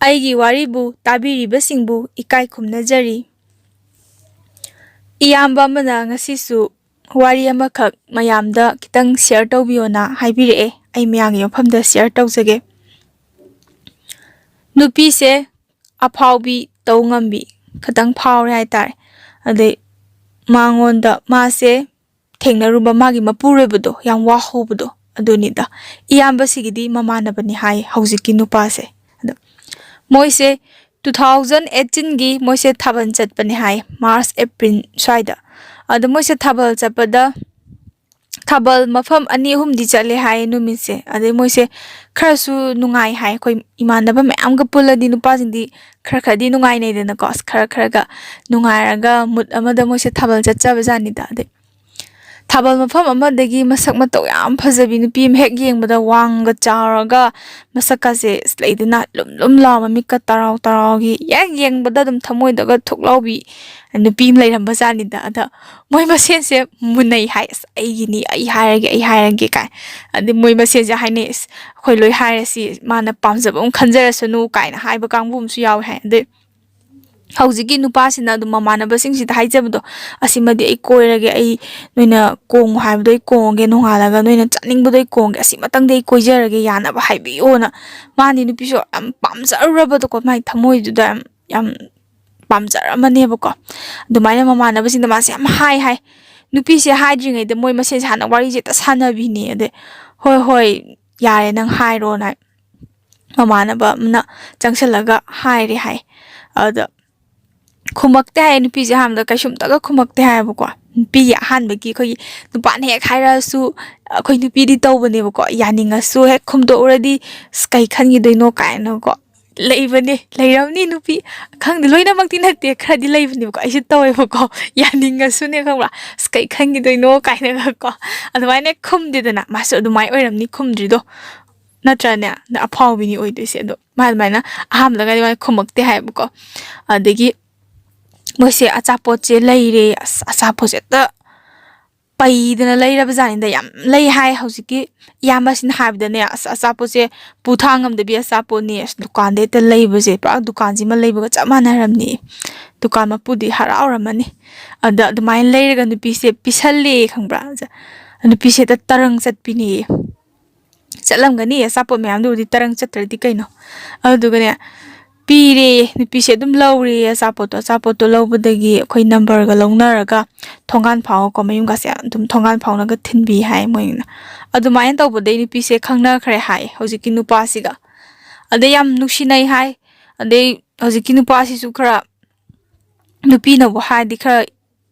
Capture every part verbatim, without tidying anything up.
ꯑꯩꯒꯤ ꯋꯥꯔꯤꯕꯨ ꯇꯥꯕꯤꯔꯤꯕꯁꯤꯡꯕꯨ ꯏꯀꯥꯏ ꯈꯨꯝꯅꯖꯔꯤ꯫ ꯏꯌꯥꯝꯕ ꯑꯃꯅ ꯉꯁꯤꯁꯨ ꯋꯥꯔꯤ ꯑꯃꯈꯛ ꯃꯌꯥꯝꯗ ꯈꯤꯇꯪ ꯁꯤꯌꯔ ꯇꯧꯕꯤꯌꯣꯅ ꯍꯥꯏꯕꯤꯔꯛꯑꯦ꯫ ꯑꯩ ꯃꯌꯥꯝꯒꯤ ꯃꯐꯝꯗ ꯁꯤꯌꯔ ꯇꯧꯖꯒꯦ꯫ ꯅꯨꯄꯤꯁꯦ ꯑꯐꯥꯎꯕꯤ, ꯇꯧ ꯉꯝꯕꯤ ꯈꯇꯪ ꯐꯥꯎꯔꯦ ꯍꯥꯏꯇꯥꯔꯦ꯫ ꯑꯗꯩ ꯃꯉꯣꯟꯗ, ꯃꯥꯁꯦ ꯊꯦꯡꯅꯔꯨꯕ ꯃꯥꯒꯤ ꯃꯄꯨꯔꯣꯏꯕꯗꯣ, ꯌꯥꯝ ꯋꯥꯍꯧꯕꯗꯣ, ꯑꯗꯨꯅꯤꯗ꯫ ꯏꯌꯥꯝꯕꯁꯤꯒꯤꯗꯤ ꯃꯃꯥꯟꯅꯕꯅꯤ ꯍꯥꯏ ꯍꯧꯖꯤꯛꯀꯤ ꯅꯨꯄꯥꯁꯦ꯫ ꯑꯗꯣ ꯃꯣꯏꯁꯦ two thousand eighteenꯒꯤ ꯃꯣꯏꯁꯦ ꯊꯥꯕꯜ ꯆꯠꯄꯅꯦ ꯍꯥꯏ, ꯃꯥꯔꯆ, ꯑꯦꯄ꯭ꯔꯤꯜ ꯁ꯭ꯋꯥꯏꯗ꯫ ꯑꯗꯣ ꯃꯣꯏꯁꯦ ꯊꯥꯕꯜ ꯆꯠꯄꯗ, ꯊꯥꯕꯜ ꯃꯐꯝ ꯑꯅꯤ ꯑꯍꯨꯝꯗꯤ ꯆꯠꯂꯦ ꯍꯥꯏ ꯅꯨꯃꯤꯠꯁꯦ꯫ ꯑꯗꯩ ꯃꯣꯏꯁꯦ ꯈꯔꯁꯨ ꯅꯨꯡꯉꯥꯏ ꯍꯥꯏ꯫ ꯑꯩꯈꯣꯏ ꯏꯃꯥꯟꯅꯕ ꯃꯌꯥꯝꯒ ꯄꯨꯜꯂꯗꯤ ꯅꯨꯄꯥꯁꯤꯡꯗꯤ ꯈꯔ ꯈꯔꯗꯤ ꯅꯨꯡꯉꯥꯏꯅꯩꯗꯅꯀꯣ꯫ ꯑꯁ, ꯈꯔ ꯈꯔꯒ ꯅꯨꯡꯉꯥꯏꯔꯒ ꯃꯨꯠ ꯑꯃꯗ ꯃꯣꯏꯁꯦ ꯊꯥꯕꯜ ꯆꯠꯆꯕ ꯖꯥꯠꯅꯤꯗ꯫ ꯑꯗꯩ ꯊꯥꯕꯜ ꯃꯐꯝ ꯑꯃꯗꯒꯤ ꯃꯁꯛ ꯃꯇꯧ ꯌꯥꯝ ꯐꯖꯕꯤ ꯅꯨꯄꯤ ꯑꯃ ꯍꯦꯛ ꯌꯦꯡꯕꯗ, ꯋꯥꯡꯒ ꯆꯥꯎꯔꯒ, ꯃꯁꯛꯀꯁꯦ, ꯑꯁ, ꯂꯩꯗꯅ, ꯂꯨꯝ ꯂꯨꯝ ꯂꯥꯎ, ꯃꯃꯤꯠꯀ ꯇꯔꯥꯎ ꯇꯔꯥꯎꯒꯤ, ꯍꯦꯛ ꯌꯦꯡꯕꯗ ꯑꯗꯨꯝ ꯊꯃꯣꯏꯗꯒ ꯊꯨꯛ ꯂꯥꯎꯕꯤ ꯅꯨꯄꯤ ꯑꯃ ꯂꯩꯔꯝꯕ ꯖꯥꯠꯅꯤꯗ꯫ ꯑꯗ ꯃꯣꯏ ꯃꯁꯦꯟꯁꯦ ꯃꯨꯟꯅꯩ ꯍꯥꯏ꯫ "ꯑꯁ, ꯑꯩꯒꯤꯅꯤ, ꯑꯩ ꯍꯥꯏꯔꯒꯦ, ꯑꯩ ꯍꯥꯏꯔꯒꯦ" ꯀꯥꯏ꯫ ꯑꯗꯩ ꯃꯣꯏ ꯃꯁꯦꯟꯁꯦ ꯍꯥꯏꯅꯩ, "ꯑꯁ, ꯑꯩꯈꯣꯏ ꯂꯣꯏ ꯍꯥꯏꯔꯁꯤ, ꯃꯥꯅ ꯄꯥꯝꯖꯕ ꯑꯃ ꯈꯟꯖꯔꯁꯅꯨ" ꯀꯥꯏꯅ ꯍꯥꯏꯕ ꯀꯥꯡꯕꯨ ꯑꯃꯁꯨ ꯌꯥꯎꯋꯦ ꯍꯥꯏ꯫ ꯑꯗꯩ ꯍꯧꯖꯤꯛꯀꯤ ꯅꯨꯄꯥꯁꯤꯅ ꯑꯗꯨꯝ ꯃꯃꯥꯟꯅꯕꯁꯤꯡꯁꯤꯗ ꯍꯥꯏꯖꯕꯗꯣ, "ꯑꯁꯤꯃꯗꯤ ꯑꯩ ꯀꯣꯏꯔꯒꯦ, ꯑꯩ ꯅꯣꯏꯅ ꯀꯣꯡꯉꯨ ꯍꯥꯏꯕꯗꯣ ꯑꯩ ꯀꯣꯡꯉꯒꯦ, ꯅꯣꯡꯉꯥꯜꯂꯒ ꯅꯣꯏꯅ ꯆꯠꯅꯤꯡꯕꯗꯣ ꯑꯩ ꯀꯣꯡꯒꯦ, ꯑꯁꯤꯃꯇꯪꯗꯤ ꯑꯩ ꯀꯣꯏꯖꯔꯒꯦ, ꯌꯥꯅꯕ ꯍꯥꯏꯕꯤꯌꯣꯅ"꯫ ꯃꯥꯗꯤ ꯅꯨꯄꯤꯁꯨ ꯌꯥꯝ ꯄꯥꯝꯖꯔꯨꯔꯕꯗꯣꯀꯣ, ꯃꯥꯏ ꯊꯃꯣꯏꯗꯨꯗ ꯌꯥꯝ, ꯌꯥꯝ ꯄꯥꯝꯖꯔꯝꯃꯅꯦꯕꯀꯣ꯫ ꯑꯗꯨꯃꯥꯏꯅ ꯃꯃꯥꯟꯅꯕꯁꯤꯡꯗ ꯃꯥꯁꯦ ꯌꯥꯝ ꯍꯥꯏ ꯍꯥꯏ꯫ ꯅꯨꯄꯤꯁꯦ ꯍꯥꯏꯗ꯭ꯔꯤꯉꯩꯗ ꯃꯣꯏ ꯃꯁꯦꯟꯁꯦ ꯍꯥꯟꯅ ꯋꯥꯔꯤꯁꯦ ꯍꯦꯛꯇ ꯁꯥꯟꯅꯕꯤꯅꯦ꯫ ꯑꯗꯩ, "ꯍꯣꯏ, ꯍꯣꯏ, ꯌꯥꯔꯦ, ꯅꯪ ꯍꯥꯏꯔꯣꯅ" ꯃꯃꯥꯟꯅꯕ ꯑꯃꯅ ꯆꯪꯁꯜꯂꯒ ꯍꯥꯏꯔꯦ ꯍꯥꯏ꯫ ꯑꯗ ꯈꯨꯝꯃꯛꯇꯦ ꯍꯥꯏ ꯅꯨꯄꯤꯁꯦ꯫ ꯑꯍꯥꯟꯕꯗ ꯀꯩꯁꯨꯝꯇꯒ ꯈꯨꯝꯃꯛꯇꯦ ꯍꯥꯏꯌꯦꯕꯀꯣ꯫ ꯅꯨꯄꯤꯒꯤ ꯑꯍꯥꯟꯕꯒꯤ ꯑꯩꯈꯣꯏꯒꯤ ꯅꯨꯄꯥꯅ ꯍꯦꯛ ꯍꯥꯏꯔꯛꯑꯁꯨ, ꯑꯩꯈꯣꯏ ꯅꯨꯄꯤꯗꯤ ꯇꯧꯕꯅꯦꯕꯀꯣ, ꯌꯥꯅꯤꯡꯉꯁꯨ ꯍꯦꯛ ꯈꯨꯝꯗꯣꯛꯎꯔꯗꯤ, "ꯑꯁ, ꯀꯩ ꯈꯟꯈꯤꯗꯣꯏꯅꯣ?" ꯀꯥꯏꯅꯀꯣ꯫ ꯂꯩꯕꯅꯦ, ꯂꯩꯔꯝꯅꯤ ꯅꯨꯄꯤ, ꯈꯪꯗꯦ, ꯂꯣꯏꯅꯃꯛꯇꯤ ꯅꯠꯇꯦ, ꯈꯔꯗꯤ ꯂꯩꯕꯅꯦꯕꯀꯣ꯫ ꯑꯩꯁꯨ ꯇꯧꯋꯦꯕꯀꯣ, ꯌꯥꯅꯤꯡꯉꯁꯨꯅꯦ, ꯈꯪꯕ꯭ꯔꯥ, "ꯑꯁ, ꯀꯩ ꯈꯟꯈꯤꯗꯣꯏꯅꯣ?" ꯀꯥꯏꯅꯒꯀꯣ, ꯑꯗꯨꯃꯥꯏꯅ ꯈꯨꯝꯗꯦꯗꯅ꯫ ꯃꯥꯁꯨ ꯑꯗꯨꯃꯥꯏꯅ ꯑꯣꯏꯔꯝꯅꯤ ꯈꯨꯝꯗ꯭ꯔꯤꯗꯣ, ꯅꯠꯇ꯭ꯔꯅꯦ? ꯑꯐꯥꯎꯕꯤꯅꯤ ꯑꯣꯏꯗꯣꯏꯁꯦ꯫ ꯑꯗꯣ ꯃꯥ ꯑꯗꯨꯃꯥꯏꯅ ꯑꯍꯥꯟꯕꯗꯒꯗꯤ ꯃꯥꯅ ꯈꯨꯝꯃꯛꯇꯦ ꯍꯥꯏꯌꯦꯕꯀꯣ꯫ ꯑꯗꯒꯤ ꯃꯣꯏꯁꯦ ꯑꯆꯥꯄꯣꯠꯁꯦ ꯂꯩꯔꯦ꯫ ꯑꯁ, ꯑꯆꯥꯄꯣꯠꯁꯦ ꯍꯦꯛꯇ ꯄꯩꯗꯅ ꯂꯩꯔꯕ ꯖꯥꯠꯅꯤꯗ꯫ ꯌꯥꯝ ꯂꯩ ꯍꯥꯏ ꯍꯧꯖꯤꯛꯀꯤ ꯏꯌꯥꯝꯕꯁꯤꯅ ꯍꯥꯏꯕꯗꯅꯦ, "ꯑꯁ, ꯑꯆꯥꯄꯣꯠꯁꯦ ꯄꯨ ꯊꯥꯡ ꯉꯝꯗꯕꯤ ꯑꯆꯥꯄꯣꯠꯅꯤ, ꯑꯁ, ꯗꯨꯀꯥꯟꯗ ꯍꯦꯛꯇ ꯂꯩꯕꯁꯦ ꯄꯨꯔꯥ ꯗꯨꯀꯥꯟꯁꯤꯃ ꯂꯩꯕꯒ ꯆꯞ ꯃꯥꯟꯅꯔꯝꯅꯤ"꯫ ꯗꯨꯀꯥꯟ ꯃꯄꯨꯗꯤ ꯍꯔꯥꯎꯔꯝꯃꯅꯤ꯫ ꯑꯗ ꯑꯗꯨꯃꯥꯏꯅ ꯂꯩꯔꯒ ꯅꯨꯄꯤꯁꯦ ꯄꯤꯁꯜꯂꯦ, ꯈꯪꯕ꯭ꯔꯥ? ꯅꯨꯄꯤꯁꯦ ꯍꯦꯛꯇ ꯇꯔꯪ ꯆꯠꯄꯤꯅꯦꯌꯦ꯫ ꯆꯠꯂꯝꯒꯅꯤ, ꯑꯆꯥꯄꯣꯠ ꯃꯌꯥꯝꯗꯨꯕꯨꯗꯤ ꯇꯔꯪ ꯆꯠꯇ꯭ꯔꯗꯤ ꯀꯩꯅꯣ꯫ ꯑꯗꯨꯗꯨꯒꯅꯦ, ꯄꯤꯔꯦ, ꯅꯨꯄꯤꯁꯦ ꯑꯗꯨꯝ ꯂꯧꯔꯦ ꯑꯆꯥꯄꯣꯠꯇꯣ꯫ ꯑꯆꯥꯄꯣꯠꯇꯣ ꯂꯧꯕꯗꯒꯤ ꯑꯩꯈꯣꯏ ꯅꯝꯕꯔꯒ ꯂꯧꯅꯔꯒ ꯊꯣꯡꯒꯥꯟ ꯐꯥꯎꯕꯀꯣ, ꯃꯌꯨꯝꯒꯁꯦ ꯑꯗꯨꯝ ꯊꯣꯡꯒꯥꯟ ꯐꯥꯎꯅꯒ ꯊꯤꯟꯕꯤ ꯍꯥꯏ ꯃꯣꯏꯅ꯫ ꯑꯗꯨꯃꯥꯏꯅ ꯇꯧꯕꯗꯩ ꯅꯨꯄꯤꯁꯦ ꯈꯪꯅꯈ꯭ꯔꯦ ꯍꯥꯏ ꯍꯧꯖꯤꯛꯀꯤ ꯅꯨꯄꯥꯁꯤꯒ꯫ ꯑꯗꯩ ꯌꯥꯝ ꯅꯨꯡꯁꯤꯅꯩ ꯍꯥꯏ꯫ ꯑꯗꯩ ꯍꯧꯖꯤꯛꯀꯤ ꯅꯨꯄꯥꯁꯤꯁꯨ ꯈꯔ, ꯅꯨꯄꯤꯅꯕꯨ ꯍꯥꯏꯔꯗꯤ ꯈꯔ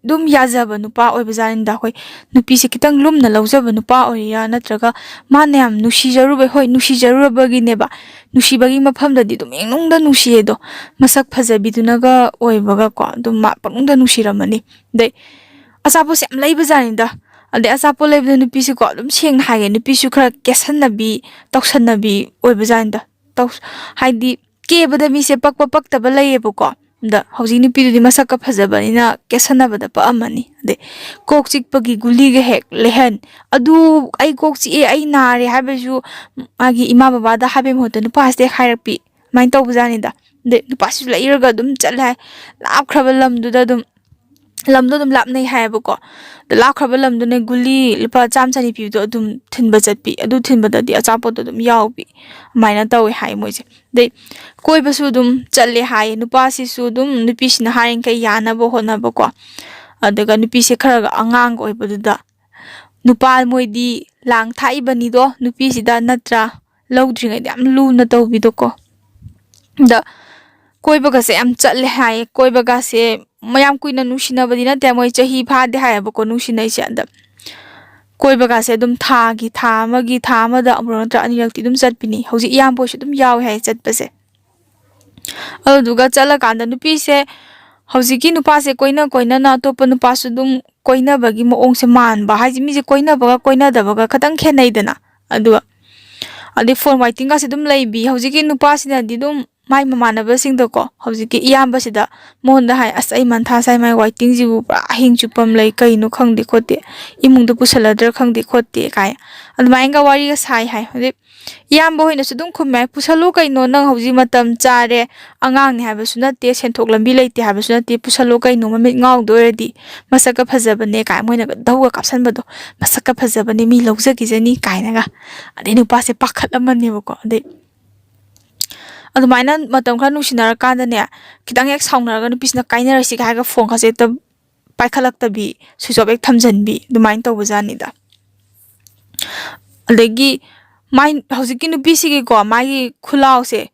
ꯑꯗꯨꯝ ꯌꯥꯖꯕ ꯅꯨꯄꯥ ꯑꯣꯏꯕ ꯖꯥꯠꯅꯤꯗ꯫ ꯑꯩꯈꯣꯏ ꯅꯨꯄꯤꯁꯦ ꯈꯤꯇꯪ ꯂꯨꯝꯅ ꯂꯧꯖꯕ ꯅꯨꯄꯥ ꯑꯣꯏꯔꯤꯔꯥ, ꯅꯠꯇ꯭ꯔꯒ ꯃꯥꯅ ꯌꯥꯝ ꯅꯨꯡꯁꯤꯖꯔꯨꯕꯩ, ꯍꯣꯏ, ꯅꯨꯡꯁꯤꯖꯔꯨꯔꯕꯒꯤꯅꯦꯕ, ꯅꯨꯡꯁꯤꯕꯒꯤ ꯃꯐꯝꯗꯗꯤ ꯑꯗꯨꯝ ꯏꯅꯨꯡꯗ ꯅꯨꯡꯁꯤꯌꯦ ꯑꯗꯣ, ꯃꯁꯛ ꯐꯖꯕꯤꯗꯨꯅꯒ ꯑꯣꯏꯕꯒꯀꯣ, ꯑꯗꯨꯝ ꯃꯥ ꯄꯪꯅꯨꯡꯗ ꯅꯨꯡꯁꯤꯔꯝꯃꯅꯤ꯫ ꯑꯗꯩ ꯑꯆꯥꯄꯣꯠꯁꯦ ꯌꯥꯝ ꯂꯩꯕ ꯖꯥꯠꯅꯤꯗ꯫ ꯑꯗꯩ ꯑꯆꯥꯄꯣꯠ ꯂꯩꯕꯗ ꯅꯨꯄꯤꯁꯦꯀꯣ, ꯑꯗꯨꯝ ꯁꯦꯡꯅ ꯍꯥꯏꯒꯦ, ꯅꯨꯄꯤꯁꯨ ꯈꯔ ꯀꯦꯁꯟꯅꯕꯤ, ꯇꯧꯁꯟꯅꯕꯤ ꯑꯣꯏꯕ ꯖꯥꯠꯅꯤꯗ꯫ ꯇꯧ-, ꯍꯥꯏꯗꯤ ꯀꯦꯕꯗ ꯃꯤꯁꯦ ꯄꯛꯄ ꯄꯛꯇꯕ ꯂꯩꯌꯦꯕꯀꯣ꯫ ꯑꯗ ꯍꯧꯖꯤꯛ ꯅꯨꯄꯤꯗꯨꯗꯤ ꯃꯁꯛꯀ ꯐꯖꯕꯅꯤꯅ ꯀꯦꯁꯟꯅꯕꯗ ꯄꯛꯑꯝꯃꯅꯤ꯫ ꯑꯗꯩ ꯀꯣꯛ ꯆꯤꯛꯄꯒꯤ ꯒꯨꯂꯤꯒ ꯍꯦꯛ ꯂꯩꯍꯟ꯫ ꯑꯗꯨ "ꯑꯩ ꯀꯣꯛ ꯆꯤꯛꯑꯦ, ꯑꯩ ꯅꯥꯔꯦ" ꯍꯥꯏꯕꯁꯨ ꯃꯥꯒꯤ ꯏꯃꯥ ꯕꯕꯥꯗ ꯍꯥꯏꯕꯩ ꯃꯍꯨꯠꯇ ꯅꯨꯄꯥꯁꯤꯗ ꯍꯦꯛ ꯍꯥꯏꯔꯛꯄꯤ꯫ ꯑꯗꯨꯃꯥꯏꯅ ꯇꯧꯕꯖꯥꯠꯅꯤꯗ꯫ ꯑꯗꯩ ꯅꯨꯄꯥꯁꯤꯁꯨ ꯂꯩꯔꯒ ꯑꯗꯨꯝ ꯆꯠꯂꯦ ꯍꯥꯏ꯫ ꯂꯥꯞꯈ꯭ꯔꯕ ꯂꯝꯗꯨꯗ ꯑꯗꯨꯝ, ꯂꯝꯗꯣ ꯑꯗꯨꯝ ꯂꯥꯞꯅꯩ ꯍꯥꯏꯌꯦꯕꯀꯣ꯫ ꯑꯗ ꯂꯥꯞꯈ꯭ꯔꯕ ꯂꯝꯗꯨꯅ ꯒꯨꯂꯤ ꯂꯨꯄꯥ ꯆꯥꯝꯃ ꯆꯅꯤ ꯄꯤꯕꯗꯣ ꯑꯗꯨꯝ ꯊꯤꯟꯕ ꯆꯠꯄꯤ꯫ ꯑꯗꯨ ꯊꯤꯟꯕꯗꯗꯤ ꯑꯆꯥꯄꯣꯠꯇꯣ ꯑꯗꯨꯝ ꯌꯥꯎꯕꯤ꯫ ꯑꯗꯨꯃꯥꯏꯅ ꯇꯧꯋꯦ ꯍꯥꯏ ꯃꯣꯏꯁꯦ꯫ ꯑꯗꯩ ꯀꯣꯏꯕꯁꯨ ꯑꯗꯨꯝ ꯆꯠꯂꯦ ꯍꯥꯏ꯫ ꯅꯨꯄꯥꯁꯤꯁꯨ ꯑꯗꯨꯝ ꯅꯨꯄꯤꯁꯤꯅ ꯍꯥꯏꯔꯤꯈꯩ ꯌꯥꯅꯕ ꯍꯣꯠꯅꯕꯀꯣ꯫ ꯑꯗꯨꯒ ꯅꯨꯄꯤꯁꯦ ꯈꯔꯒ ꯑꯉꯥꯡꯒ ꯑꯣꯏꯕꯗꯨꯗ ꯅꯨꯄꯥ ꯃꯣꯏꯗꯤ ꯂꯥꯡ ꯊꯥꯛꯏꯕꯅꯤꯗꯣ ꯅꯨꯄꯤꯁꯤꯗ, ꯅꯠꯇ꯭ꯔꯥ? ꯂꯧꯗ꯭ꯔꯤꯉꯩꯗ ꯌꯥꯝ ꯂꯨꯅ ꯇꯧꯕꯤꯗꯣꯀꯣ꯫ ꯑꯗ ꯀꯣꯏꯕꯒꯁꯦ ꯌꯥꯝ ꯆꯠꯂꯦ ꯍꯥꯏꯌꯦ꯫ ꯀꯣꯏꯕꯒꯁꯦ ꯃꯌꯥꯝ ꯀꯨꯏꯅ ꯅꯨꯡꯁꯤꯅꯕꯗꯤ ꯅꯠꯇꯦ, ꯃꯣꯏ ꯆꯍꯤ ꯐꯥꯗꯦ ꯍꯥꯏꯌꯦꯕꯀꯣ ꯅꯨꯡꯁꯤꯅꯩꯁꯦ꯫ ꯑꯗ ꯀꯣꯏꯕꯒꯁꯦ ꯑꯗꯨꯝ ꯊꯥꯒꯤ, ꯊꯥ ꯑꯃꯒꯤ, ꯊꯥ ꯑꯃꯗ ꯑꯃꯨꯔꯛ ꯅꯠꯇ꯭ꯔ ꯑꯅꯤꯔꯛꯇꯤ ꯑꯗꯨꯝ ꯆꯠꯄꯤꯅꯤ꯫ ꯍꯧꯖꯤꯛ ꯏꯌꯥꯝꯕ ꯍꯣꯏꯁꯨ ꯑꯗꯨꯝ ꯌꯥꯎꯋꯦ ꯍꯥꯏꯌꯦ ꯆꯠꯄꯁꯦ꯫ ꯑꯗꯨꯗꯨꯒ ꯆꯠꯂꯀꯥꯟꯗ ꯅꯨꯄꯤꯁꯦ, ꯍꯧꯖꯤꯛꯀꯤ ꯅꯨꯄꯥꯁꯦ ꯀꯣꯏꯅ ꯀꯣꯏꯅꯅ ꯑꯇꯣꯞꯄ ꯅꯨꯄꯥꯁꯨ ꯑꯗꯨꯝ ꯀꯣꯏꯅꯕꯒꯤ ꯃꯑꯣꯡꯁꯦ ꯃꯥꯟꯕ ꯍꯥꯏꯁꯦ, ꯃꯤꯁꯦ ꯀꯣꯏꯅꯕꯒ ꯀꯣꯏꯅꯗꯕꯒ ꯈꯇꯪ ꯈꯦꯠꯅꯩꯗꯅ꯫ ꯑꯗꯨꯒ ꯑꯗꯩ ꯐꯣꯟ ꯋꯥꯏꯇꯤꯡꯒꯁꯦ ꯑꯗꯨꯝ ꯂꯩꯕꯤ꯫ ꯍꯧꯖꯤꯛꯀꯤ ꯅꯨꯄꯥꯁꯤꯅꯗꯤ ꯑꯗꯨꯝ ꯃꯥꯏ ꯃꯃꯥꯟꯅꯕꯁꯤꯡꯗꯀꯣ, ꯍꯧꯖꯤꯛꯀꯤ ꯏꯌꯥꯝꯕꯁꯤꯗ ꯃꯉꯣꯟꯗ ꯍꯥꯏ, "ꯑꯁ, ꯑꯩ ꯃꯟꯊꯥ ꯁꯥꯏ, ꯃꯥꯏ ꯋꯥꯏꯇꯤꯡꯁꯤꯕꯨ ꯄꯨꯔꯥ ꯑꯍꯤꯡ ꯆꯨꯞꯄ ꯑꯃ ꯂꯩ, ꯀꯩꯅꯣ ꯈꯪꯗꯦ ꯈꯣꯠꯇꯦ, ꯏꯃꯨꯡꯗ ꯄꯨꯁꯜꯂꯗ꯭ꯔꯥ ꯈꯪꯗꯦ ꯈꯣꯠꯇꯦ" ꯀꯥꯏ꯫ ꯑꯗꯨꯃꯥꯏꯅꯒ ꯋꯥꯔꯤꯒ ꯁꯥꯏ ꯍꯥꯏ꯫ ꯍꯧꯖꯤꯛ ꯏꯌꯥꯝꯕ ꯍꯣꯏꯅꯁꯨ ꯑꯗꯨꯝ ꯈꯨꯝꯃꯦ ꯍꯥꯏ, "ꯄꯨꯁꯜꯂꯨ ꯀꯩꯅꯣ, ꯅꯪ ꯍꯧꯖꯤꯛ ꯃꯇꯝ ꯆꯥꯔꯦ, ꯑꯉꯥꯡꯅꯤ ꯍꯥꯏꯕꯁꯨ ꯅꯠꯇꯦ, ꯁꯦꯟꯊꯣꯛ ꯂꯝꯕꯤ ꯂꯩꯇꯦ ꯍꯥꯏꯕꯁꯨ ꯅꯠꯇꯦ, ꯄꯨꯁꯜꯂꯨ ꯀꯩꯅꯣ, ꯃꯃꯤꯠ ꯉꯥꯎꯗꯣꯏꯔꯗꯤ, ꯃꯁꯛꯀ ꯐꯖꯕꯅꯦ" ꯀꯥꯏ, ꯃꯣꯏꯅꯒ ꯙꯧꯒ ꯀꯥꯞꯁꯟꯕꯗꯣ, "ꯃꯁꯛꯀ ꯐꯖꯕꯅꯦ, ꯃꯤ ꯂꯧꯖꯈꯤꯖꯅꯤ" ꯀꯥꯏꯅꯒ꯫ ꯑꯗꯩ ꯅꯨꯄꯥꯁꯦ ꯄꯥꯈꯠꯂꯝꯃꯅꯦꯕꯀꯣ꯫ ꯑꯗꯩ ꯑꯗꯨꯃꯥꯏꯅ ꯃꯇꯝ ꯈꯔ ꯅꯨꯡꯁꯤꯅꯔꯀꯥꯟꯗꯅꯦ, ꯈꯤꯇꯪ ꯍꯦꯛ ꯁꯥꯎꯅꯔꯒ ꯅꯨꯄꯤꯁꯤꯅ ꯀꯥꯏꯅꯔꯁꯤꯒ ꯍꯥꯏꯔꯒ ꯐꯣꯟꯒꯁꯦ ꯍꯦꯛꯇ ꯄꯥꯏꯈꯠꯂꯛꯇꯕꯤ, switch off ꯍꯦꯛ ꯊꯝꯖꯟꯕꯤ, ꯑꯗꯨꯃꯥꯏꯅ ꯇꯧꯕꯖꯥꯠꯅꯤꯗ꯫ ꯑꯗꯒꯤ ꯃꯥꯏ, ꯍꯧꯖꯤꯛꯀꯤ ꯅꯨꯄꯤꯁꯤꯒꯤꯀꯣ, ꯃꯥꯒꯤ ꯈꯨꯂꯥꯎꯁꯦ,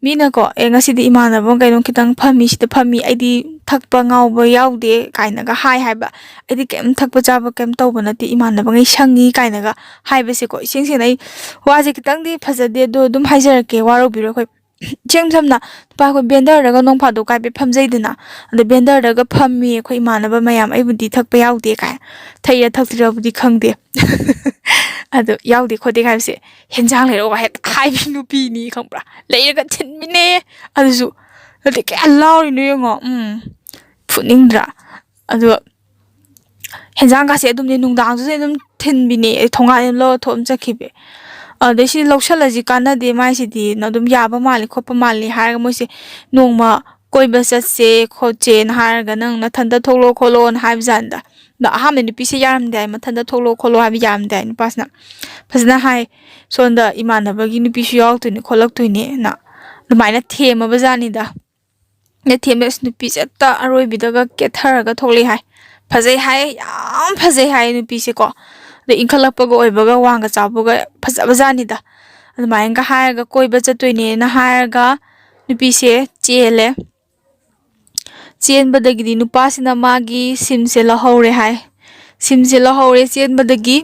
ꯃꯤꯅꯀꯣ, "ꯑꯦ, ꯉꯁꯤꯗꯤ ꯏꯃꯥꯟꯅꯕ ꯀꯩꯅꯣ ꯈꯤꯇꯪ ꯐꯝꯃꯤ, ꯁꯤꯗ ꯐꯝꯃꯤ, ꯑꯩꯗꯤ ꯊꯛꯄ ꯉꯥꯎꯕ ꯌꯥꯎꯗꯦ" ꯀꯥꯏꯅꯒ ꯍꯥꯏ ꯍꯥꯏꯕ꯫ "ꯑꯩꯗꯤ ꯀꯩꯝ ꯊꯛꯄ ꯆꯥꯕ ꯀꯩꯝ ꯇꯧꯕ ꯅꯠꯇꯦ, ꯏꯃꯥꯟꯅꯕꯉꯩ ꯁꯪꯉꯤ" ꯀꯥꯏꯅꯒ ꯍꯥꯏꯕꯁꯦꯀꯣ, ꯏꯁꯦꯡ ꯁꯦꯡꯅ ꯑꯩ ꯋꯥꯁꯦ ꯈꯤꯇꯪꯗꯤ ꯐꯖꯗꯦ, ꯑꯗꯣ ꯑꯗꯨꯝ ꯍꯥꯏꯖꯔꯛꯀꯦ, ꯋꯥꯔꯧꯕꯤꯔꯣ꯫ ꯑꯩꯈꯣꯏ ꯏꯁꯝ ꯁꯝꯅ ꯅꯨꯄꯥ ꯑꯩꯈꯣꯏ ꯕꯦꯟꯗꯔꯗꯒ ꯅꯣꯡ ꯐꯥꯗꯣꯛ ꯀꯥꯏꯕ ꯐꯝꯖꯩꯗꯅ, ꯑꯗ ꯕꯦꯟꯗꯔꯗꯒ ꯐꯝꯃꯤ ꯑꯩꯈꯣꯏ ꯏꯃꯥꯟꯅꯕ ꯃꯌꯥꯝ, ꯑꯩꯕꯨꯗꯤ ꯊꯛꯄ ꯌꯥꯎꯗꯦ ꯀꯥꯏ, ꯊꯛꯏꯔꯥ ꯊꯛꯇ꯭ꯔꯤꯔꯥꯕꯨꯗꯤ ꯈꯪꯗꯦ꯫ ꯑꯗꯣ ꯌꯥꯎꯗꯦ ꯈꯣꯠꯇꯦ ꯍꯥꯏꯕꯁꯦ, "ꯍꯦꯟꯖꯥꯡ ꯂꯩꯔꯛꯑꯣ" ꯍꯦꯛꯇ ꯍꯥꯏꯕꯤ ꯅꯨꯄꯤꯅꯤ, ꯈꯪꯕ꯭ꯔꯥ? ꯂꯩꯔꯒ ꯊꯤꯟꯕꯤꯅꯦ꯫ ꯑꯗꯨꯁꯨ, ꯑꯗꯨꯗꯤ ꯀꯌꯥ ꯂꯥꯎꯔꯤꯅꯣ ꯌꯦꯡꯉꯣ꯫ ꯎꯝ, ꯐꯨꯅꯤꯡꯗ꯭ꯔꯥ? ꯑꯗꯣ ꯍꯦꯟꯖꯥꯡꯒꯁꯦ ꯑꯗꯨꯝꯅꯦ, ꯅꯨꯡꯗꯥꯡꯗꯨꯗ ꯑꯗꯨꯝ ꯊꯤꯟꯕꯤꯅꯦ, ꯑꯩ ꯊꯣꯡꯒꯥꯟ ꯑꯗꯨꯝ ꯂꯧꯔ ꯊꯣꯛꯑꯝ ꯆꯠꯈꯤꯕꯤ꯫ ꯑꯗꯩ "ꯁꯤ ꯂꯧꯁꯜꯂꯁꯤ, ꯀꯥꯟꯅꯗꯦ ꯃꯥꯏꯁꯤꯗꯤ, ꯅ ꯑꯗꯨꯝ ꯌꯥꯕ ꯃꯥꯜꯂꯤ ꯈꯣꯠꯄ ꯃꯥꯜꯂꯤ" ꯍꯥꯏꯔꯒ ꯃꯣꯏꯁꯦ ꯅꯣꯡꯃ ꯀꯣꯏꯕ ꯆꯠꯁꯦ ꯈꯣꯠꯁꯦꯅ ꯍꯥꯏꯔꯒ, "ꯅꯪ ꯅꯊꯟꯗ ꯊꯣꯛꯂꯛꯑꯣ ꯈꯣꯠꯂꯣꯅ" ꯍꯥꯏꯕꯖꯥꯠꯅꯤꯗ꯫ ꯑꯗꯣ ꯑꯍꯥꯟꯕ ꯅꯨꯄꯤꯁꯦ ꯌꯥꯔꯝꯗꯦ ꯍꯥꯏ, "ꯃꯊꯟꯇ ꯊꯣꯛꯂꯛꯑꯣ ꯈꯣꯠꯂꯣ" ꯍꯥꯏꯕ ꯌꯥꯔꯝꯗꯦ ꯍꯥꯏ꯫ ꯅꯨꯄꯥꯁꯤꯅ ꯐꯖꯅ ꯍꯥꯏ, "ꯁꯣꯝꯗ ꯏꯃꯥꯟꯅꯕꯒꯤ ꯅꯨꯄꯤꯁꯨ ꯌꯥꯎꯔꯛꯇꯣꯏꯅꯤ ꯈꯣꯠꯂꯛꯇꯣꯏꯅꯦꯅ" ꯑꯗꯨꯃꯥꯏꯅ ꯊꯦꯝꯃꯕ ꯖꯥꯠꯅꯤꯗ꯫ ꯅꯦꯊꯦꯝꯕ ꯑꯁ ꯅꯨꯄꯤꯁꯦ ꯍꯦꯛꯇ ꯑꯔꯣꯏꯕꯤꯗꯒ ꯀꯦꯊꯔꯒ ꯊꯣꯛꯂꯛꯑꯦ ꯍꯥꯏ꯫ ꯐꯖꯩ ꯍꯥꯏ, ꯌꯥꯝ ꯐꯖꯩ ꯍꯥꯏ ꯅꯨꯄꯤꯁꯦꯀꯣ꯫ ꯑꯗꯩ ꯏꯟꯈꯠꯂꯛꯄꯒ ꯑꯣꯏꯕꯒ ꯋꯥꯡꯒ ꯆꯥꯎꯕꯒ ꯐꯖꯕ ꯖꯥꯠꯅꯤꯗ꯫ ꯑꯗꯨꯃꯥꯏꯅꯒ ꯍꯥꯏꯔꯒ ꯀꯣꯏꯕ ꯆꯠꯇꯣꯏꯅꯦꯅ ꯍꯥꯏꯔꯒ ꯅꯨꯄꯤꯁꯦ ꯆꯦꯜꯂꯦ꯫ ꯆꯦꯟꯕꯗꯒꯤꯗꯤ ꯅꯨꯄꯥꯁꯤꯅ ꯃꯥꯒꯤ ꯁꯤꯝꯁꯦ ꯂꯧꯍꯧꯔꯦ ꯍꯥꯏ꯫ ꯁꯤꯝꯁꯦ ꯂꯧꯍꯧꯔꯦ ꯆꯦꯟꯕꯗꯒꯤ꯫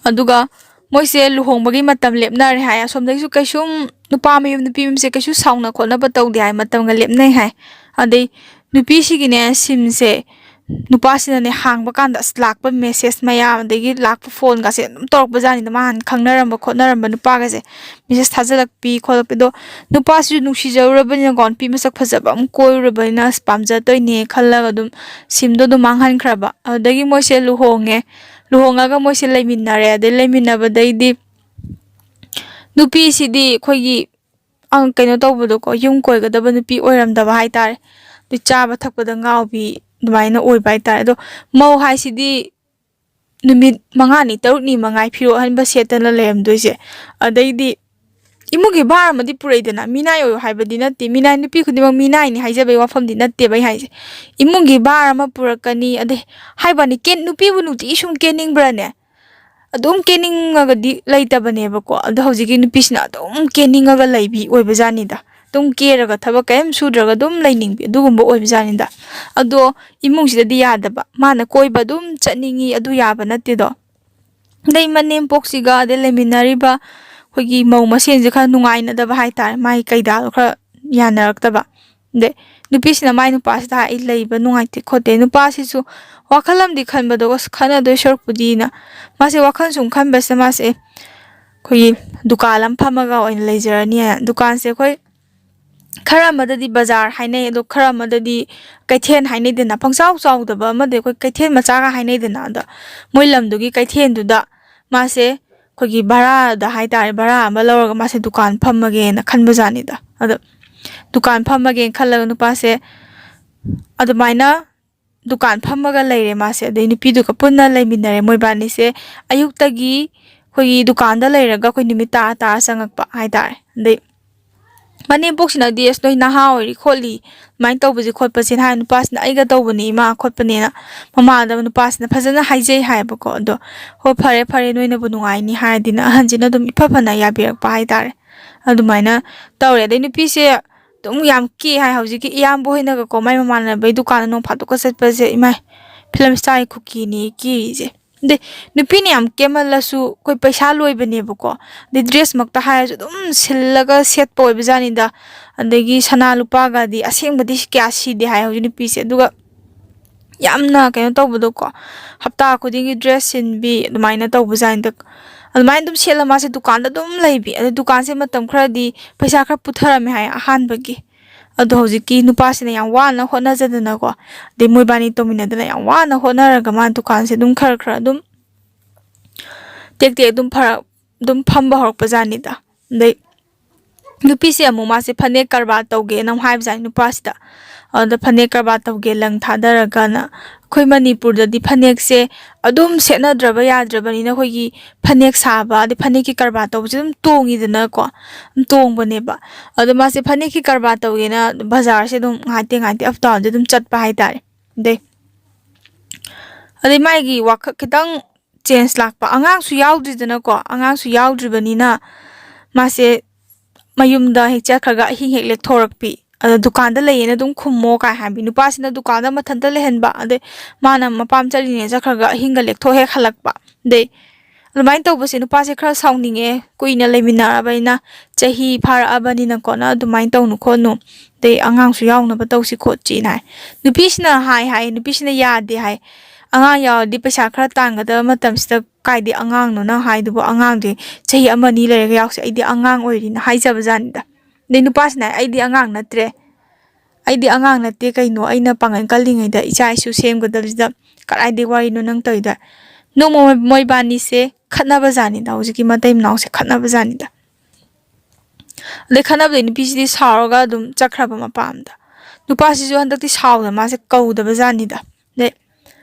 ꯑꯗꯨꯒ ꯃꯣꯏꯁꯦ ꯂꯨꯍꯣꯡꯕꯒꯤ ꯃꯇꯝ ꯂꯦꯞꯅꯔꯦ ꯍꯥꯏ꯫ ꯑꯁꯣꯝꯗꯒꯤꯁꯨ ꯀꯩꯁꯨꯝ ꯅꯨꯄꯥ ꯃꯌꯨꯝ ꯅꯨꯄꯤ ꯃꯌꯨꯝꯁꯦ ꯀꯩꯁꯨ ꯁꯥꯎꯅ ꯈꯣꯠꯅꯕ ꯇꯧꯗꯦ ꯍꯥꯏ, ꯃꯇꯝꯒ ꯂꯦꯞꯅꯩ ꯍꯥꯏ꯫ ꯑꯗꯩ ꯅꯨꯄꯤꯁꯤꯒꯤꯅꯦ ꯁꯤꯝꯁꯦ ꯅꯨꯄꯥꯁꯤꯅꯅꯦ ꯍꯥꯡꯕ ꯀꯥꯟꯗ ꯑꯁ ꯂꯥꯛꯄ ꯃꯦꯁꯦꯖ ꯃꯌꯥꯝ ꯑꯗꯒꯤ ꯂꯥꯛꯄ ꯐꯣꯟꯒꯁꯦ ꯑꯗꯨꯝ ꯇꯧꯔꯛꯄꯖꯥꯠꯅꯤꯗ, ꯃꯥ ꯍꯥꯟꯅ ꯈꯪꯅꯔꯝꯕ ꯈꯣꯠꯅꯔꯝꯕ ꯅꯨꯄꯥꯒꯁꯦ ꯃꯦꯁꯦꯖ ꯊꯥꯖꯤꯜꯂꯛꯄꯤ ꯈꯣꯠꯂꯛꯄꯤ꯫ ꯑꯗꯣ ꯅꯨꯄꯥꯁꯤꯁꯨ ꯅꯨꯡꯁꯤꯖꯔꯨꯔꯕꯅꯤꯅꯀꯣ, ꯅꯨꯄꯤ ꯃꯁꯛ ꯐꯖꯕ ꯑꯃ ꯀꯣꯏꯔꯨꯔꯕꯅꯤꯅ ꯑꯁ ꯄꯥꯝꯖꯗꯣꯏꯅꯦ ꯈꯜꯂꯒ ꯑꯗꯨꯝ ꯁꯤꯝꯗꯣ ꯑꯗꯨꯝ ꯃꯥꯡꯍꯟꯈ꯭ꯔꯕ꯫ ꯑꯗꯨꯗꯒꯤ ꯃꯣꯏꯁꯦ ꯂꯨꯍꯣꯡꯉꯦ꯫ ꯂꯨꯍꯣꯡꯉꯒ ꯃꯣꯏꯁꯦ ꯂꯩꯃꯤꯟꯅꯔꯦ꯫ ꯑꯗꯩ ꯂꯩꯃꯤꯟꯅꯕꯗꯩꯗꯤ ꯅꯨꯄꯤꯁꯤꯗꯤ ꯑꯩꯈꯣꯏꯒꯤ ꯑꯪ, ꯀꯩꯅꯣ ꯇꯧꯕꯗꯣꯀꯣ, ꯌꯨꯝ ꯀꯣꯏꯒꯗꯕ ꯅꯨꯄꯤ ꯑꯣꯏꯔꯝꯗꯕ ꯍꯥꯏꯇꯥꯔꯦ꯫ ꯑꯗꯨ ꯆꯥꯕ ꯊꯛꯄꯗ ꯉꯥꯎꯕꯤ ꯑꯗꯨꯃꯥꯏꯅ ꯑꯣꯏꯕ ꯍꯥꯏꯇꯥꯔꯦ꯫ ꯑꯗꯣ ꯃꯧ ꯍꯥꯏꯁꯤꯗꯤ ꯅꯨꯃꯤꯠ ꯃꯉꯥꯅꯤ ꯇꯔꯨꯛꯅꯤ ꯃꯉꯥꯏ ꯐꯤꯔꯣꯜ ꯑꯍꯟꯕ ꯁꯦꯠꯇꯅ ꯂꯩꯔꯝꯗꯣꯏꯁꯦ꯫ ꯑꯗꯩꯗꯤ ꯏꯃꯨꯡꯒꯤ ꯚꯥꯔ ꯑꯃꯗꯤ ꯄꯨꯔꯛꯏꯗꯅ, ꯃꯤꯅꯥꯏ ꯑꯣꯏꯌꯨ ꯍꯥꯏꯕꯗꯤ ꯅꯠꯇꯦ, ꯃꯤꯅꯥꯏ, ꯅꯨꯄꯤ ꯈꯨꯗꯤꯡꯃꯛ ꯃꯤꯅꯥꯏꯅꯤ ꯍꯥꯏꯖꯕꯩ ꯋꯥꯐꯝꯗꯤ ꯅꯠꯇꯦꯕ ꯑꯩ ꯍꯥꯏꯁꯦ꯫ ꯏꯃꯨꯡꯒꯤ ꯚꯥꯔ ꯑꯃ ꯄꯨꯔꯛꯀꯅꯤ, ꯑꯗꯩ ꯍꯥꯏꯕꯅꯤ, ꯀꯦꯟ-, ꯅꯨꯄꯤꯕꯨ ꯅꯨꯡꯇꯤꯒꯤ ꯁꯨꯝ ꯀꯦꯟꯅꯤꯡꯕ꯭ꯔꯥꯅꯦ? ꯑꯗꯨꯝ ꯀꯦꯅꯤꯡꯉꯒꯗꯤ ꯂꯩꯇꯕꯅꯦꯕꯀꯣ꯫ ꯑꯗꯣ ꯍꯧꯖꯤꯛꯀꯤ ꯅꯨꯄꯤꯁꯤꯅ ꯑꯗꯨꯝ ꯀꯦꯅꯤꯡꯉꯒ ꯂꯩꯕꯤ ꯑꯣꯏꯕꯖꯥꯠꯅꯤꯗ꯫ ꯑꯗꯨꯝ ꯀꯦꯔꯒ ꯊꯕꯛ ꯀꯔꯤꯝ ꯁꯨꯗ꯭ꯔꯒ ꯑꯗꯨꯝ ꯂꯩꯅꯤꯡꯕꯤ ꯑꯗꯨꯒꯨꯝꯕ ꯑꯣꯏꯕꯖꯥꯠꯅꯤꯗ꯫ ꯑꯗꯣ ꯏꯃꯨꯡꯁꯤꯗꯗꯤ ꯌꯥꯗꯕ꯫ ꯃꯥꯅ ꯀꯣꯏꯕ ꯑꯗꯨꯝ ꯆꯠꯅꯤꯡꯉꯤ, ꯑꯗꯨ ꯌꯥꯕ ꯅꯠꯇꯦꯗꯣ꯫ ꯑꯗꯩ ꯃꯅꯦꯝꯄꯣꯛꯁꯤꯒ ꯑꯗꯩ ꯂꯩꯃꯤꯟꯅꯔꯤꯕ ꯑꯩꯈꯣꯏꯒꯤ ꯃꯧ ꯃꯁꯦꯟꯁꯦ ꯈꯔ ꯅꯨꯡꯉꯥꯏꯅꯗꯕ ꯍꯥꯏꯇꯥꯔꯦ꯫ ꯃꯥꯒꯤ ꯀꯩꯗꯥꯗꯣ ꯈꯔ ꯌꯥꯅꯔꯛꯇꯕ꯫ ꯑꯗꯩ ꯅꯨꯄꯤꯁꯤꯅ ꯃꯥꯏ ꯅꯨꯄꯥꯁꯤꯗ ꯍꯥꯏ, "ꯑꯩ ꯂꯩꯕ ꯅꯨꯡꯉꯥꯏꯇꯦ ꯈꯣꯠꯇꯦ"꯫ ꯅꯨꯄꯥꯁꯤꯁꯨ ꯋꯥꯈꯜ ꯑꯃꯗꯤ ꯈꯟꯕꯗꯣ, "ꯑꯁ, ꯈꯠꯅꯗꯣꯏ ꯁꯔꯨꯛꯄꯨꯗꯤꯅ", ꯃꯥꯁꯦ ꯋꯥꯈꯜ ꯁꯨꯝ ꯈꯟꯕꯁꯤꯗ ꯃꯥꯁꯦ, "ꯑꯦ, ꯑꯩꯈꯣꯏꯒꯤ ꯗꯨꯀꯥꯟ ꯑꯃ ꯐꯝꯃꯒ ꯑꯣꯏꯅ ꯂꯩꯖꯔꯅꯤ" ꯍꯥꯏꯅ꯫ ꯗꯨꯀꯥꯟꯁꯦ ꯑꯩꯈꯣꯏ ꯈꯔ ꯑꯃꯗꯗꯤ ꯕꯖꯥꯔ ꯍꯥꯏꯅꯩ, ꯑꯗꯣ ꯈꯔ ꯑꯃꯗꯗꯤ ꯀꯩꯊꯦꯜ ꯍꯥꯏꯅꯩꯗꯅ, ꯄꯪꯆꯥꯎ ꯆꯥꯎꯗꯕ ꯑꯃꯗꯤ ꯑꯩꯈꯣꯏ ꯀꯩꯊꯦꯜ ꯃꯆꯥꯒ ꯍꯥꯏꯅꯩꯗꯅ꯫ ꯑꯗꯣ ꯃꯣꯏ ꯂꯝꯗꯨꯒꯤ ꯀꯩꯊꯦꯜꯗꯨꯗ ꯃꯥꯁꯦ ꯑꯩꯈꯣꯏꯒꯤ ꯚꯔꯥꯗ ꯍꯥꯏꯇꯥꯔꯦ, ꯚꯔꯥ ꯑꯃ ꯂꯧꯔꯒ ꯃꯥꯁꯦ ꯗꯨꯀꯥꯟ ꯐꯝꯃꯒꯦꯅ ꯈꯟꯕꯖꯥꯠꯅꯤꯗ꯫ ꯑꯗꯣ ꯗꯨꯀꯥꯟ ꯐꯝꯃꯒꯦꯅ ꯈꯜꯂꯒ ꯅꯨꯄꯥꯁꯦ ꯑꯗꯨꯃꯥꯏꯅ ꯗꯨꯀꯥꯟ ꯐꯝꯃꯒ ꯂꯩꯔꯦ ꯃꯥꯁꯦ꯫ ꯑꯗꯩ ꯅꯨꯄꯤꯗꯨꯒ ꯄꯨꯟꯅ ꯂꯩꯃꯤꯟꯅꯔꯦ ꯃꯣꯏꯕꯥꯅꯤꯁꯦ꯫ ꯑꯌꯨꯛꯇꯒꯤ ꯑꯩꯈꯣꯏꯒꯤ ꯗꯨꯀꯥꯟꯗ ꯂꯩꯔꯒ ꯑꯩꯈꯣꯏ ꯅꯨꯃꯤꯠ ꯇꯥꯔ ꯇꯥꯔ ꯆꯪꯉꯛꯄ ꯍꯥꯏꯇꯥꯔꯦ꯫ ꯑꯗꯩ ꯃꯅꯦꯝꯄꯣꯛꯁꯤꯅꯗꯤ, "ꯑꯁ, ꯅꯣꯏ ꯅꯍꯥ ꯑꯣꯏꯔꯤ ꯈꯣꯠꯂꯤ, ꯑꯗꯨꯃꯥꯏꯅ ꯇꯧꯕꯁꯦ ꯈꯣꯠꯄꯁꯦꯅ" ꯍꯥꯏ꯫ ꯅꯨꯄꯥꯁꯤꯅ, "ꯑꯩꯒ ꯇꯧꯕꯅꯦ ꯏꯃꯥ ꯈꯣꯠꯄꯅꯦꯅ" ꯃꯃꯥꯗ ꯅꯨꯄꯥꯁꯤꯅ ꯐꯖꯅ ꯍꯥꯏꯖꯩ ꯍꯥꯏꯌꯦꯕꯀꯣ꯫ ꯑꯗꯣ, "ꯍꯣꯏ, ꯐꯔꯦ ꯐꯔꯦ, ꯅꯣꯏꯅꯕꯨ ꯅꯨꯡꯉꯥꯏꯅꯤ" ꯍꯥꯏꯔꯗꯤꯅ ꯑꯍꯟꯁꯤꯅ ꯑꯗꯨꯝ ꯏꯐ ꯐꯅ ꯌꯥꯕꯤꯔꯛꯄ ꯍꯥꯏꯇꯥꯔꯦ꯫ ꯑꯗꯨꯃꯥꯏꯅ ꯇꯧꯔꯦ꯫ ꯑꯗꯩ ꯅꯨꯄꯤꯁꯦ ꯑꯗꯨꯝ ꯌꯥꯝ ꯀꯦ ꯍꯥꯏ꯫ ꯍꯧꯖꯤꯛꯀꯤ ꯏꯌꯥꯝꯕ ꯍꯣꯏꯅꯒꯀꯣ ꯃꯥꯏ ꯃꯃꯥꯟꯅꯕꯩ ꯗꯨꯀꯥꯟꯗ ꯅꯣꯡ ꯐꯥꯗꯣꯛꯀ ꯆꯠꯄꯁꯦ, ꯏꯃꯥꯏ, ꯐꯤꯂꯝ ꯏꯁꯇꯥꯔꯒꯤ ꯈꯨꯀꯦꯅꯦ ꯀꯦꯔꯤꯁꯦ꯫ ꯑꯗꯩ ꯅꯨꯄꯤꯅ ꯌꯥꯝ ꯀꯦꯃꯜꯂꯁꯨ ꯑꯩꯈꯣꯏ ꯄꯩꯁꯥ ꯂꯣꯏꯕꯅꯦꯕꯀꯣ꯫ ꯑꯗꯩ ꯗ꯭ꯔꯦꯁꯃꯛꯇ ꯍꯥꯏꯔꯁꯨ ꯑꯗꯨꯝ ꯁꯤꯜꯂꯒ ꯁꯦꯠꯄ ꯑꯣꯏꯕꯖꯥꯠꯅꯤꯗ꯫ ꯑꯗꯒꯤ ꯁꯅꯥ ꯂꯨꯄꯥꯒꯗꯤ ꯑꯁꯦꯡꯕꯗꯤ ꯀꯌꯥ ꯁꯤꯗꯦ ꯍꯥꯏ ꯍꯧꯖꯤꯛ ꯅꯨꯄꯤꯁꯦ꯫ ꯑꯗꯨꯒ ꯌꯥꯝꯅ ꯀꯩꯅꯣ ꯇꯧꯕꯗꯣꯀꯣ, ꯍꯞꯇꯥ ꯈꯨꯗꯤꯡꯒꯤ ꯗ꯭ꯔꯦꯁ ꯁꯤꯟꯕꯤ ꯑꯗꯨꯃꯥꯏꯅ ꯇꯧꯕꯖꯥꯠꯅꯤꯗ꯫ ꯑꯗꯨꯃꯥꯏꯅ ꯑꯗꯨꯝ ꯁꯦꯠꯂ ꯃꯥꯁꯦ ꯗꯨꯀꯥꯟꯗ ꯑꯗꯨꯝ ꯂꯩꯕꯤ꯫ ꯑꯗꯩ ꯗꯨꯀꯥꯟꯁꯦ ꯃꯇꯝ ꯈꯔꯗꯤ ꯄꯩꯁꯥ ꯈꯔ ꯄꯨꯊꯔꯝꯃꯦ ꯍꯥꯏ ꯑꯍꯥꯟꯕꯒꯤ꯫ ꯑꯗꯣ ꯍꯧꯖꯤꯛꯀꯤ ꯅꯨꯄꯥꯁꯤꯅ ꯌꯥꯝ ꯋꯥꯅ ꯍꯣꯠꯅꯖꯗꯅꯀꯣ, ꯑꯗꯩ ꯃꯣꯏꯕꯥꯅꯤ ꯇꯧꯃꯤꯟꯅꯗꯅ ꯌꯥꯝ ꯋꯥꯅ ꯍꯣꯠꯅꯔꯒ ꯃꯥꯅ ꯗꯨꯀꯥꯟꯁꯦ ꯑꯗꯨꯝ ꯈꯔ ꯈꯔ ꯑꯗꯨꯝ ꯇꯦꯛ ꯇꯦꯛ ꯑꯗꯨꯝ ꯐꯔꯛ ꯑꯗꯨꯝ ꯐꯝꯕ ꯍꯧꯔꯛꯄ ꯖꯥꯠꯅꯤꯗ꯫ ꯑꯗꯩ ꯅꯨꯄꯤꯁꯦ ꯑꯃꯨꯛ ꯃꯥꯁꯦ ꯐꯅꯦꯛ ꯀꯔꯕꯥꯔ ꯇꯧꯒꯦꯅ ꯑꯃꯨꯛ ꯍꯥꯏꯕ ꯖꯥꯠꯅꯤ ꯅꯨꯄꯥꯁꯤꯗ꯫ ꯑꯗꯨꯗ ꯐꯅꯦꯛ ꯀꯔꯕꯥꯔ ꯇꯧꯒꯦ ꯂꯪ ꯊꯥꯗꯔꯒꯅ꯫ ꯑꯩꯈꯣꯏ ꯃꯅꯤꯄꯨꯔꯗꯗꯤ ꯐꯅꯦꯛꯁꯦ ꯑꯗꯨꯝ ꯁꯦꯠꯅꯗ꯭ꯔꯕ ꯌꯥꯗ꯭ꯔꯕꯅꯤꯅ ꯑꯩꯈꯣꯏꯒꯤ ꯐꯅꯦꯛ ꯁꯥꯕ ꯑꯗꯩ ꯐꯅꯦꯛꯀꯤ ꯀꯔꯕꯥꯔ ꯇꯧꯕꯁꯦ ꯑꯗꯨꯝ ꯇꯣꯡꯉꯤꯗꯅꯀꯣ, ꯑꯗꯨꯝ ꯇꯣꯡꯕꯅꯦꯕ꯫ ꯑꯗꯣ ꯃꯥꯁꯦ ꯐꯅꯦꯛꯀꯤ ꯀꯔꯕꯥꯔ ꯇꯧꯒꯦꯅ ꯕꯖꯥꯔꯁꯦ ꯑꯗꯨꯝ ꯉꯥꯏꯍꯥꯛꯇꯦ ꯉꯥꯏꯍꯥꯛꯇꯦ ꯑꯞ ꯗꯥꯎꯟꯁꯦ ꯑꯗꯨꯝ ꯆꯠꯄ ꯍꯥꯏꯇꯥꯔꯦ꯫ ꯑꯗꯩ ꯑꯗꯩ ꯃꯥꯒꯤ ꯋꯥꯈꯜ ꯈꯤꯇꯪ ꯆꯦꯟꯖ ꯂꯥꯛꯄ, ꯑꯉꯥꯡꯁꯨ ꯌꯥꯎꯗ꯭ꯔꯤꯗꯅꯀꯣ, ꯑꯉꯥꯡꯁꯨ ꯌꯥꯎꯗ꯭ꯔꯤꯕꯅꯤꯅ ꯃꯥꯁꯦ ꯃꯌꯨꯝꯗ ꯍꯦꯛ ꯆꯠꯈ꯭ꯔꯒ ꯑꯍꯤꯡ ꯍꯦꯛ ꯂꯦꯛꯊꯣꯔꯛꯄꯤ꯫ ꯑꯗ ꯗꯨꯀꯥꯟꯗ ꯂꯩꯌꯦꯅ ꯑꯗꯨꯝ ꯈꯨꯝꯃꯣ ꯀꯥꯏ ꯍꯥꯏꯕꯤ꯫ ꯅꯨꯄꯥꯁꯤꯅ ꯗꯨꯀꯥꯟꯗ ꯃꯊꯟꯇ ꯂꯩꯍꯟꯕ, ꯑꯗꯩ ꯃꯥꯅ ꯃꯄꯥꯝ ꯆꯠꯂꯤꯅꯦ ꯆꯠꯈ꯭ꯔꯒ ꯑꯍꯤꯡꯒ ꯂꯦꯛꯊꯣꯛ ꯍꯦꯛ ꯍꯜꯂꯛꯄ꯫ ꯑꯗꯩ ꯑꯗꯨꯃꯥꯏꯅ ꯇꯧꯕꯁꯦ ꯅꯨꯄꯥꯁꯦ ꯈꯔ ꯁꯥꯎꯅꯤꯡꯉꯦ, ꯀꯨꯏꯅ ꯂꯩꯃꯤꯟꯅꯔꯕꯅꯤꯅ, ꯆꯍꯤ ꯐꯥꯔꯛꯑꯕꯅꯤꯅꯀꯣꯅ ꯑꯗꯨꯃꯥꯏꯅ ꯇꯧꯅꯨ ꯈꯣꯠꯅꯨ, ꯑꯗꯩ ꯑꯉꯥꯡꯁꯨ ꯌꯥꯎꯅꯕ ꯇꯧꯁꯤ ꯈꯣꯠꯁꯤꯅ ꯍꯥꯏ꯫ ꯅꯨꯄꯤꯁꯤꯅ ꯍꯥꯏ ꯍꯥꯏ, ꯅꯨꯄꯤꯁꯤꯅ ꯌꯥꯗꯦ ꯍꯥꯏ꯫ ꯑꯉꯥꯡ ꯌꯥꯎꯔꯗꯤ ꯄꯩꯁꯥ ꯈꯔ ꯇꯥꯟꯒꯗꯕ ꯃꯇꯝꯁꯤꯗ ꯀꯥꯏꯗꯤ ꯑꯉꯥꯡꯅꯣ ꯅꯪ ꯍꯥꯏꯗꯨꯕꯨ? ꯑꯉꯥꯡꯗꯤ ꯆꯍꯤ ꯑꯃ ꯑꯅꯤ ꯂꯩꯔꯒ ꯌꯥꯎꯁꯦ, ꯑꯩꯗꯤ ꯑꯉꯥꯡ ꯑꯣꯏꯔꯤꯅ ꯍꯥꯏꯖꯕ ꯖꯥꯠꯅꯤꯗ꯫ ꯑꯗꯩ ꯅꯨꯄꯥꯁꯤꯅ ꯍꯥꯏ, "ꯑꯩꯗꯤ ꯑꯉꯥꯡ ꯅꯠꯇ꯭ꯔꯦ, ꯑꯩꯗꯤ ꯑꯉꯥꯡ ꯅꯠꯇꯦ ꯀꯩꯅꯣ, ꯑꯩꯅ ꯄꯥꯡꯒꯜ ꯀꯜꯂꯤꯉꯩꯗ ꯏꯆꯥ ꯏꯁꯨ ꯁꯦꯝꯒꯗꯕꯁꯤꯗ ꯀꯗꯥꯏꯗꯩ ꯋꯥꯔꯤꯅꯣ ꯅꯪ ꯇꯧꯔꯤꯗꯣ?" ꯅꯣꯡꯃ ꯃꯣꯏꯕꯥꯅꯤꯁꯦ ꯈꯠꯅꯕ ꯖꯥꯠꯅꯤꯗ, ꯍꯧꯖꯤꯛꯀꯤ ꯃꯇꯩ ꯃꯅꯥꯎꯁꯦ ꯈꯠꯅꯕ ꯖꯥꯠꯅꯤꯗ꯫ ꯑꯗꯩ ꯈꯠꯅꯕꯗꯩ ꯅꯨꯄꯤꯁꯤꯗꯤ ꯁꯥꯎꯔꯒ ꯑꯗꯨꯝ ꯆꯠꯈ꯭ꯔꯕ ꯃꯄꯥꯝꯗ꯫ ꯅꯨꯄꯥꯁꯤꯁꯨ ꯍꯟꯗꯛꯇꯤ ꯁꯥꯎꯗꯅ ꯃꯥꯁꯦ ꯀꯧꯗꯕ ꯖꯥꯠꯅꯤꯗ꯫ ꯑꯗꯩ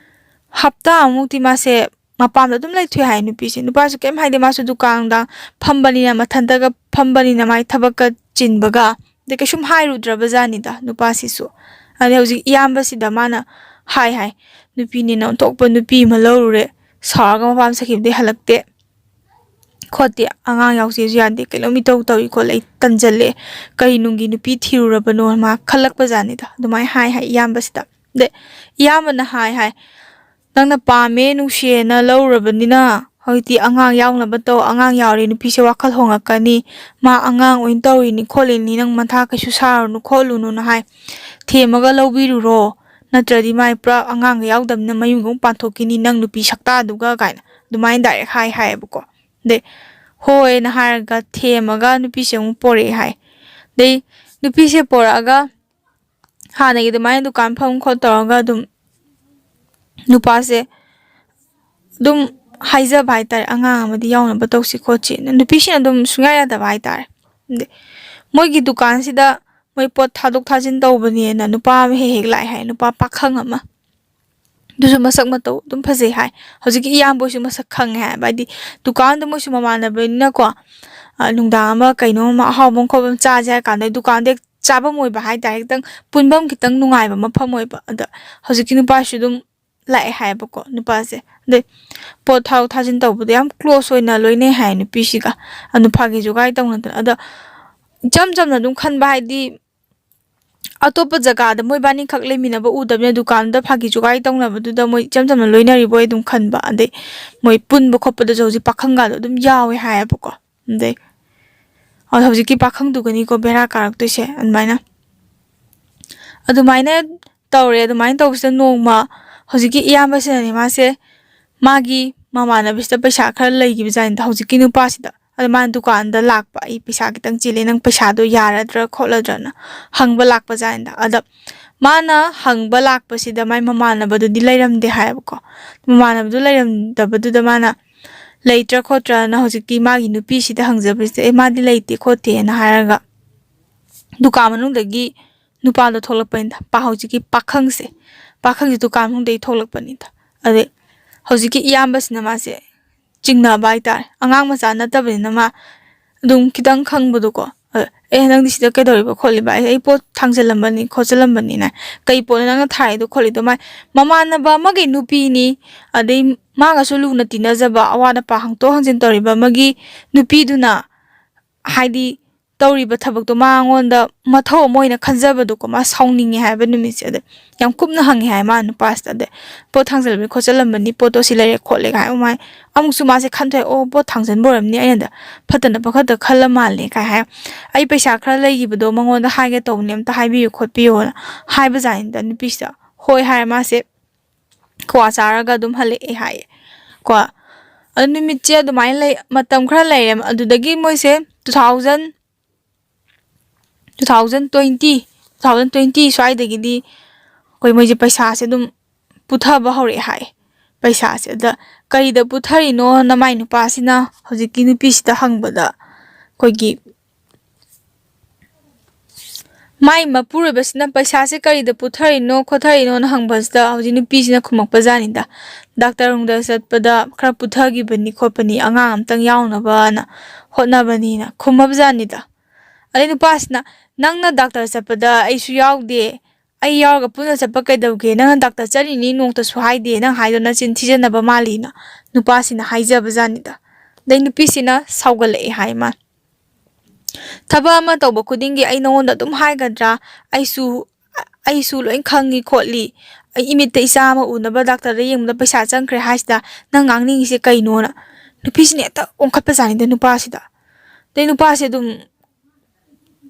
ꯍꯞꯇꯥ ꯑꯃꯨꯛꯇꯤ ꯃꯥꯁꯦ ꯃꯄꯥꯝꯗ ꯑꯗꯨꯝ ꯂꯩꯊꯣꯛꯑꯦ ꯍꯥꯏ ꯅꯨꯄꯤꯁꯦ꯫ ꯅꯨꯄꯥꯁꯨ ꯀꯩꯝ ꯍꯥꯏꯗꯦ, ꯃꯥꯁꯨ ꯗꯨꯀꯥꯟꯗ ꯐꯝꯕꯅꯤꯅ, ꯃꯊꯟꯇꯒ ꯐꯝꯕꯅꯤꯅ ꯃꯥꯏ ꯊꯕꯛꯀ ꯆꯤꯟꯕꯒ꯫ ꯑꯗꯩ ꯀꯩꯁꯨꯝ ꯍꯥꯏꯔꯨꯗ꯭ꯔꯕ ꯖꯥꯠꯅꯤꯗ ꯅꯨꯄꯥꯁꯤꯁꯨ꯫ ꯑꯗꯩ ꯍꯧꯖꯤꯛ ꯏꯌꯥꯝꯕꯁꯤꯗ ꯃꯥꯅ ꯍꯥꯏ ꯍꯥꯏ, "ꯅꯨꯄꯤꯅꯦꯅ ꯑꯣꯟꯊꯣꯛꯄ ꯅꯨꯄꯤ ꯑꯃ ꯂꯧꯔꯨꯔꯦ, ꯁꯥꯎꯔꯒ ꯃꯄꯥꯝ ꯆꯠꯈꯤꯕꯗꯩ ꯍꯜꯂꯛꯇꯦ ꯈꯣꯠꯇꯦ, ꯑꯉꯥꯡ ꯌꯥꯎꯁꯦꯁꯨ ꯌꯥꯗꯦ, ꯀꯩꯅꯣꯝ ꯏꯇꯧ ꯇꯧꯏ ꯈꯣꯠꯂꯦ, ꯑꯩ ꯇꯟꯖꯜꯂꯛꯑꯦ, ꯀꯔꯤ ꯅꯨꯡꯒꯤ ꯅꯨꯄꯤ ꯊꯤꯔꯨꯔꯕꯅꯣ?" ꯃꯥ ꯈꯜꯂꯛꯄ ꯖꯥꯠꯅꯤꯗ꯫ ꯑꯗꯨꯃꯥꯏꯅ ꯍꯥꯏ ꯍꯥꯏ ꯏꯌꯥꯝꯕꯁꯤꯗ꯫ ꯑꯗꯩ ꯏꯌꯥꯝꯕꯅ ꯍꯥꯏ ꯍꯥꯏ, "ꯅꯪꯅ ꯄꯥꯝꯃꯦ ꯅꯨꯡꯁꯤꯌꯦꯅ ꯂꯧꯔꯨꯔꯕꯅꯤꯅ ꯍꯧꯖꯤꯛꯇꯤ ꯑꯉꯥꯡ ꯌꯥꯎꯅꯕ ꯇꯧ, ꯑꯉꯥꯡ ꯌꯥꯎꯔꯦ ꯅꯨꯄꯤꯁꯦ ꯋꯥꯈꯜ ꯍꯣꯡꯉꯛꯀꯅꯤ, ꯃꯥ ꯑꯉꯥꯡ ꯑꯣꯏꯅ ꯇꯧꯔꯤꯅꯤ ꯈꯣꯠꯂꯤꯅꯤ, ꯅꯪ ꯃꯊꯥ ꯀꯩꯁꯨ ꯁꯥꯔꯨꯅꯨ ꯈꯣꯠꯂꯨꯅꯨꯅ" ꯍꯥꯏ꯫ "ꯊꯦꯝꯃꯒ ꯂꯧꯕꯤꯔꯨꯔꯣ, ꯅꯠꯇ꯭ꯔꯗꯤ ꯃꯥꯏ ꯄꯨꯔꯥ ꯑꯉꯥꯡꯒ ꯌꯥꯎꯗꯕꯅꯤꯅ ꯃꯌꯨꯝꯒ ꯑꯃꯨꯛ ꯄꯥꯟꯊꯣꯛꯈꯤꯅꯤ, ꯅꯪ ꯅꯨꯄꯤ ꯁꯛꯇꯥꯗꯨꯒ ꯀꯥꯏꯅ ꯑꯗꯨꯃꯥꯏꯅ ꯗꯥꯏꯔꯦꯛ ꯍꯥꯏ ꯍꯥꯏꯌꯦꯕꯀꯣ꯫ ꯑꯗꯩ ꯍꯣꯏꯅ ꯍꯥꯏꯔꯒ ꯊꯦꯝꯃꯒ ꯅꯨꯄꯤꯁꯦ ꯑꯃꯨꯛ ꯄꯣꯔꯛꯑꯦ ꯍꯥꯏ꯫ ꯑꯗꯩ ꯅꯨꯄꯤꯁꯦ ꯄꯣꯔꯛꯑꯒ ꯍꯥꯟꯅꯒꯤ ꯑꯗꯨꯃꯥꯏꯅ ꯗꯨꯀꯥꯟ ꯐꯝ ꯈꯣꯠ ꯇꯧꯔꯒ ꯑꯗꯨꯝ ꯅꯨꯄꯥꯁꯦ ꯑꯗꯨꯝ ꯍꯥꯏꯖꯕ ꯍꯥꯏꯇꯥꯔꯦ, "ꯑꯉꯥꯡ ꯑꯃꯗꯤ ꯌꯥꯎꯅꯕ ꯇꯧꯁꯤ ꯈꯣꯠꯁꯤꯅ", ꯅꯨꯄꯤꯁꯤꯅ ꯑꯗꯨꯝ ꯁꯨꯡꯌꯥ ꯌꯥꯗꯕ ꯍꯥꯏꯇꯥꯔꯦ꯫ ꯑꯗꯩ ꯃꯣꯏꯒꯤ ꯗꯨꯀꯥꯟꯁꯤꯗ ꯃꯣꯏ ꯄꯣꯠ ꯊꯥꯗꯣꯛ ꯊꯥꯖꯤꯟ ꯇꯧꯕꯅꯦꯅ ꯅꯨꯄꯥ ꯑꯃ ꯍꯦꯛ ꯍꯦꯛ ꯂꯥꯛꯑꯦ ꯍꯥꯏ, ꯅꯨꯄꯥ ꯄꯥꯈꯪ ꯑꯃ꯫ ꯑꯗꯨꯁꯨ ꯃꯁꯛ ꯃꯇꯧ ꯑꯗꯨꯝ ꯐꯖꯩ ꯍꯥꯏ꯫ ꯍꯧꯖꯤꯛꯀꯤ ꯏꯌꯥꯝꯕꯁꯨ ꯃꯁꯛ ꯈꯪꯉꯦ ꯍꯥꯏꯕ, ꯍꯥꯏꯗꯤ ꯗꯨꯀꯥꯟꯗ ꯃꯣꯏꯁꯨ ꯃꯃꯥꯟꯅꯕꯅꯤꯅꯀꯣ, ꯑ, ꯅꯨꯡꯗꯥꯡ ꯑꯃ ꯀꯩꯅꯣꯝꯃ ꯑꯍꯥꯎꯕ ꯑꯃ ꯈꯣꯠꯄ ꯑꯃ ꯆꯥꯁꯦ ꯍꯥꯏ ꯀꯥꯟꯗ ꯗꯨꯀꯥꯟꯗ ꯍꯦꯛ ꯆꯥꯐꯝ ꯑꯣꯏꯕ ꯍꯥꯏꯇꯥꯔꯦ, ꯈꯤꯇꯪ ꯄꯨꯟꯐꯝ ꯈꯤꯇꯪ ꯅꯨꯡꯉꯥꯏꯕ ꯃꯐꯝ ꯑꯣꯏꯕ꯫ ꯑꯗ ꯍꯧꯖꯤꯛꯀꯤ ꯅꯨꯄꯥꯁꯨ ꯑꯗꯨꯝ ꯂꯥꯛꯑꯦ ꯍꯥꯏꯌꯦꯕꯀꯣ, ꯅꯨꯄꯥꯁꯦ꯫ ꯑꯗꯩ ꯄꯣꯠ ꯊꯥꯗꯣꯛ ꯊꯥꯖꯤꯟ ꯇꯧꯕꯗꯣ ꯌꯥꯝ ꯀ꯭ꯂꯣꯁ ꯑꯣꯏꯅ ꯂꯣꯏꯅꯩ ꯍꯥꯏ ꯅꯨꯄꯤꯁꯤꯒ꯫ ꯑꯗꯨ ꯐꯥꯒꯤ ꯖꯨꯒꯥꯏ ꯇꯧꯅꯗꯅ꯫ ꯑꯗ ꯏꯆꯝ ꯆꯝꯅ ꯑꯗꯨꯝ ꯈꯟꯕ ꯍꯥꯏꯗꯤ, ꯑꯇꯣꯞꯄ ꯖꯒꯥꯗ ꯃꯣꯏꯕꯥꯅꯤꯈꯛ ꯂꯩꯃꯤꯟꯅꯕ ꯎꯗꯕꯅꯤꯅ ꯗꯨꯀꯥꯟꯗ ꯐꯥꯒꯤ ꯖꯨꯒꯥꯏ ꯇꯧꯅꯕꯗꯨꯗ ꯃꯣꯏ ꯏꯆꯝ ꯆꯝꯅ ꯂꯣꯏꯅꯔꯤꯕꯣꯏ ꯑꯗꯨꯝ ꯈꯟꯕ꯫ ꯑꯗꯩ ꯃꯣꯏ ꯄꯨꯟꯕ ꯈꯣꯠꯄꯗꯁꯨ ꯍꯧꯖꯤꯛ ꯄꯥꯈꯪꯒꯗꯣ ꯑꯗꯨꯝ ꯌꯥꯎꯋꯦ ꯍꯥꯏꯌꯦꯕꯀꯣ꯫ ꯑꯗꯩ ꯑꯗꯣ ꯍꯧꯖꯤꯛꯀꯤ ꯄꯥꯈꯪꯗꯨꯒꯅꯤꯀꯣ ꯕꯦꯔꯥ ꯀꯥꯔꯛꯇꯣꯏꯁꯦ꯫ ꯑꯗꯨꯃꯥꯏꯅ, ꯑꯗꯨꯃꯥꯏꯅ ꯇꯧꯔꯦ꯫ ꯑꯗꯨꯃꯥꯏꯅ ꯇꯧꯕꯁꯤꯗ ꯅꯣꯡꯃ ꯍꯧꯖꯤꯛꯀꯤ ꯏꯌꯥꯝꯕꯁꯤꯅꯅꯦ ꯃꯥꯁꯦ ꯃꯥꯒꯤ ꯃꯃꯥꯟꯅꯕꯤꯁꯤꯗ ꯄꯩꯁꯥ ꯈꯔ ꯂꯩꯈꯤꯕ ꯖꯥꯠꯅꯤꯗ, ꯍꯧꯖꯤꯛꯀꯤ ꯅꯨꯄꯥꯁꯤꯗ꯫ ꯑꯗ ꯃꯥꯅ ꯗꯨꯀꯥꯟꯗ ꯂꯥꯛꯄ, "ꯑꯩ ꯄꯩꯁꯥ ꯈꯤꯇꯪ ꯆꯤꯜꯂꯦ, ꯅꯪ ꯄꯩꯁꯥꯗꯣ ꯌꯥꯔꯗ꯭ꯔꯥ ꯈꯣꯠꯂꯗ꯭ꯔꯥꯅ" ꯍꯪꯕ ꯂꯥꯛꯄ ꯖꯥꯠꯅꯤꯗ꯫ ꯑꯗ ꯃꯥꯅ ꯍꯪꯕ ꯂꯥꯛꯄꯁꯤꯗ ꯃꯥꯏ ꯃꯃꯥꯟꯅꯕꯗꯨꯗꯤ ꯂꯩꯔꯝꯗꯦ ꯍꯥꯏꯌꯦꯕꯀꯣ꯫ ꯃꯃꯥꯟꯅꯕꯗꯨ ꯂꯩꯔꯝꯗꯕꯗꯨꯗ ꯃꯥꯅ ꯂꯩꯇ꯭ꯔꯥ ꯈꯣꯠꯇ꯭ꯔꯥꯅ ꯍꯧꯖꯤꯛꯀꯤ ꯃꯥꯒꯤ ꯅꯨꯄꯤꯁꯤꯗ ꯍꯪꯖꯕꯁꯤꯗ, "ꯑꯦ, ꯃꯥꯗꯤ ꯂꯩꯇꯦ ꯈꯣꯠꯇꯦꯅ" ꯍꯥꯏꯔꯒ ꯗꯨꯀꯥꯟ ꯃꯅꯨꯡꯗꯒꯤ ꯅꯨꯄꯥꯗꯣ ꯊꯣꯛꯂꯛꯄꯅꯤꯗ꯫ ꯄꯥ-, ꯍꯧꯖꯤꯛꯀꯤ ꯄꯥꯈꯪꯁꯦ, ꯄꯥꯈꯪꯁꯦ ꯗꯨꯀꯥꯟ ꯃꯅꯨꯡꯗꯒꯤ ꯊꯣꯛꯂꯛꯄꯅꯤꯗ꯫ ꯑꯗꯩ ꯍꯧꯖꯤꯛꯀꯤ ꯏꯌꯥꯝꯕꯁꯤꯅ ꯃꯥꯁꯦ ꯆꯤꯡꯅꯕ ꯍꯥꯏꯇꯥꯔꯦ꯫ ꯑꯉꯥꯡ ꯃꯆꯥ ꯅꯠꯇꯕꯅꯤꯅ ꯃꯥ ꯑꯗꯨꯝ ꯈꯤꯇꯪ ꯈꯪꯕꯗꯣꯀꯣ꯫ ꯑ, "ꯑꯦ, ꯅꯪꯗꯤ ꯁꯤꯗ ꯀꯩꯗꯧꯔꯤꯕ ꯈꯣꯠꯂꯤꯕ? ꯑꯩ, ꯑꯩ ꯄꯣꯠ ꯊꯥꯡꯖꯜꯂꯝꯕꯅꯤ ꯈꯣꯠꯆꯜꯂꯝꯕꯅꯤꯅ꯫ ꯀꯩ ꯄꯣꯠꯅꯣ ꯅꯪꯅ ꯊꯥꯔꯤꯗꯣ ꯈꯣꯠꯂꯤꯗꯣ?" ꯃꯥꯏ ꯃꯃꯥꯟꯅꯕ ꯑꯃꯒꯤ ꯅꯨꯄꯤꯅꯤ, ꯑꯗꯩ ꯃꯥꯒꯁꯨ ꯂꯨꯅ ꯇꯤꯟꯅꯖꯕ, ꯑꯋꯥꯠ ꯑꯄꯥ ꯍꯪꯇꯣꯛ ꯍꯪꯖꯤꯟ ꯇꯧꯔꯤꯕ ꯑꯃꯒꯤ ꯅꯨꯄꯤꯗꯨꯅ, ꯍꯥꯏꯗꯤ, ꯇꯧꯔꯤꯕ ꯊꯕꯛꯇꯣ ꯃꯉꯣꯟꯗ ꯃꯊꯧ ꯑꯃ ꯑꯣꯏꯅ ꯈꯟꯖꯕꯗꯣꯀꯣ, ꯃꯥ ꯁꯥꯎꯅꯤꯡꯉꯦ ꯍꯥꯏꯕ ꯅꯨꯃꯤꯠꯁꯦ꯫ ꯑꯗꯩ ꯌꯥꯝ ꯀꯨꯞꯅ ꯍꯪꯉꯦ ꯍꯥꯏ ꯃꯥ ꯅꯨꯄꯥꯁꯤꯗ꯫ ꯑꯗꯩ, "ꯄꯣꯠ ꯊꯥꯡꯖꯜꯂꯝꯕꯅꯤ ꯈꯣꯠꯆꯜꯂꯝꯕꯅꯤ, ꯄꯣꯠꯇꯣ ꯁꯤ ꯂꯩꯔꯦ ꯈꯣꯠꯂꯦ" ꯀꯥꯏ꯫ ꯃꯥꯏ ꯑꯃꯨꯛꯁꯨ ꯃꯥꯁꯦ ꯈꯟꯊꯣꯛꯑꯦ, "ꯑꯣ, ꯄꯣꯠ ꯊꯥꯡꯖꯟꯕ ꯑꯣꯏꯔꯝꯅꯤ, ꯑꯩꯅꯗ ꯐꯠꯇꯅ ꯐꯠꯇ ꯈꯜꯂ ꯃꯥꯜꯂꯦ" ꯀꯥꯏ ꯍꯥꯏ꯫ "ꯑꯩ ꯄꯩꯁꯥ ꯈꯔ ꯂꯩꯈꯤꯕꯗꯣ ꯃꯉꯣꯟꯗ ꯍꯥꯏꯒꯦ ꯇꯧꯕꯅꯦ, ꯑꯝꯇ ꯍꯥꯏꯕꯤꯌꯨ ꯈꯣꯠꯄꯤꯌꯣꯅ" ꯍꯥꯏꯕ ꯖꯥꯠꯅꯤꯗ ꯅꯨꯄꯤꯁꯤꯗ꯫ ꯍꯣꯏ ꯍꯥꯏꯔ ꯃꯥꯁꯦ ꯀ꯭ꯋꯥ ꯆꯥꯔꯒ ꯑꯗꯨꯝ ꯍꯜꯂꯛꯑꯦ ꯍꯥꯏꯌꯦ ꯀꯣ꯫ ꯑꯗꯨ ꯅꯨꯃꯤꯠꯁꯦ ꯑꯗꯨꯃꯥꯏꯅ ꯂꯩ, ꯃꯇꯝ ꯈꯔ ꯂꯩꯔꯦ꯫ ꯑꯗꯨꯗꯒꯤ ꯃꯣꯏꯁꯦ two thousand, two thousand twenty, two thousand twenty ꯁ꯭ꯋꯥꯏꯗꯒꯤꯗꯤ ꯑꯩꯈꯣꯏ ꯃꯣꯏꯁꯦ ꯄꯩꯁꯥꯁꯦ ꯑꯗꯨꯝ ꯄꯨꯊꯕ ꯍꯧꯔꯛꯑꯦ ꯍꯥꯏ꯫ ꯄꯩꯁꯥꯁꯦ ꯑꯗ ꯀꯔꯤꯗ ꯄꯨꯊꯔꯤꯅꯣꯅ ꯃꯥꯏ ꯅꯨꯄꯥꯁꯤꯅ ꯍꯧꯖꯤꯛꯀꯤ ꯅꯨꯄꯤꯁꯤꯗ ꯍꯪꯕꯗ, ꯑꯩꯈꯣꯏꯒꯤ ꯃꯥꯏ ꯃꯄꯨꯔꯣꯏꯕꯁꯤꯅ ꯄꯩꯁꯥꯁꯦ ꯀꯔꯤꯗ ꯄꯨꯊꯔꯤꯅꯣ ꯈꯣꯠꯊꯔꯤꯅꯣꯅ ꯍꯪꯕꯁꯤꯗ ꯍꯧꯖꯤꯛ ꯅꯨꯄꯤꯁꯤꯅ ꯈꯨꯝꯃꯛꯄ ꯖꯥꯠꯅꯤꯗ, "ꯗꯥꯛꯇꯔ ꯅꯨꯡꯗ ꯆꯠꯄꯗ ꯈꯔ ꯄꯨꯊꯈꯤꯕꯅꯤ ꯈꯣꯠꯄꯅꯤ, ꯑꯉꯥꯡ ꯑꯝꯇꯪ ꯌꯥꯎꯅꯕꯅ ꯍꯣꯠꯅꯕꯅꯤꯅ" ꯈꯨꯝꯃꯕ ꯖꯥꯠꯅꯤꯗ꯫ ꯑꯗꯩ ꯅꯨꯄꯥꯁꯤꯅ, "ꯅꯪꯅ ꯗꯥꯛꯇꯔ ꯆꯠꯄꯗ ꯑꯩꯁꯨ ꯌꯥꯎꯗꯦ, ꯑꯩ ꯌꯥꯎꯔꯒ ꯄꯨꯟꯅ ꯆꯠꯄ ꯀꯩꯗꯧꯒꯦ? ꯅꯪꯅ ꯗꯥꯛꯇꯔ ꯆꯠꯂꯤꯅꯤ ꯅꯣꯡꯇꯁꯨ ꯍꯥꯏꯗꯦ, ꯅꯪ ꯍꯥꯏꯗꯣ ꯅꯆꯤꯟ ꯊꯤꯖꯟꯅꯕ ꯃꯥꯜꯂꯤꯅ" ꯅꯨꯄꯥꯁꯤꯅ ꯍꯥꯏꯖꯕ ꯖꯥꯠꯅꯤꯗ꯫ ꯑꯗꯩ ꯅꯨꯄꯤꯁꯤꯅ ꯁꯥꯎꯒꯠꯂꯛꯑꯦ ꯍꯥꯏ ꯃꯥ, "ꯊꯕꯛ ꯑꯃ ꯇꯧꯕ ꯈꯨꯗꯤꯡꯒꯤ ꯑꯩ ꯅꯉꯣꯟꯗ ꯑꯗꯨꯝ ꯍꯥꯏꯒꯗ꯭ꯔꯥ? ꯑꯩꯁꯨ, ꯑꯩꯁꯨ ꯂꯣꯏ ꯈꯪꯉꯤ ꯈꯣꯠꯂꯤ, ꯑꯩ ꯏꯃꯤꯠꯇ ꯏꯆꯥ ꯑꯃ ꯎꯅꯕ ꯗꯥꯛꯇꯔꯗ ꯌꯦꯡꯕꯗ ꯄꯩꯁꯥ ꯆꯪꯈ꯭ꯔꯦ ꯍꯥꯏꯁꯤꯗ ꯅꯪ ꯉꯥꯡꯅꯤꯡꯉꯤꯁꯦ ꯀꯩꯅꯣꯅ?" ꯅꯨꯄꯤꯁꯤꯅ ꯍꯦꯛꯇ ꯑꯣꯟꯈꯠꯄ ꯖꯥꯠꯅꯤꯗ ꯅꯨꯄꯥꯁꯤꯗ꯫ ꯑꯗꯩ ꯅꯨꯄꯥꯁꯦ ꯑꯗꯨꯝ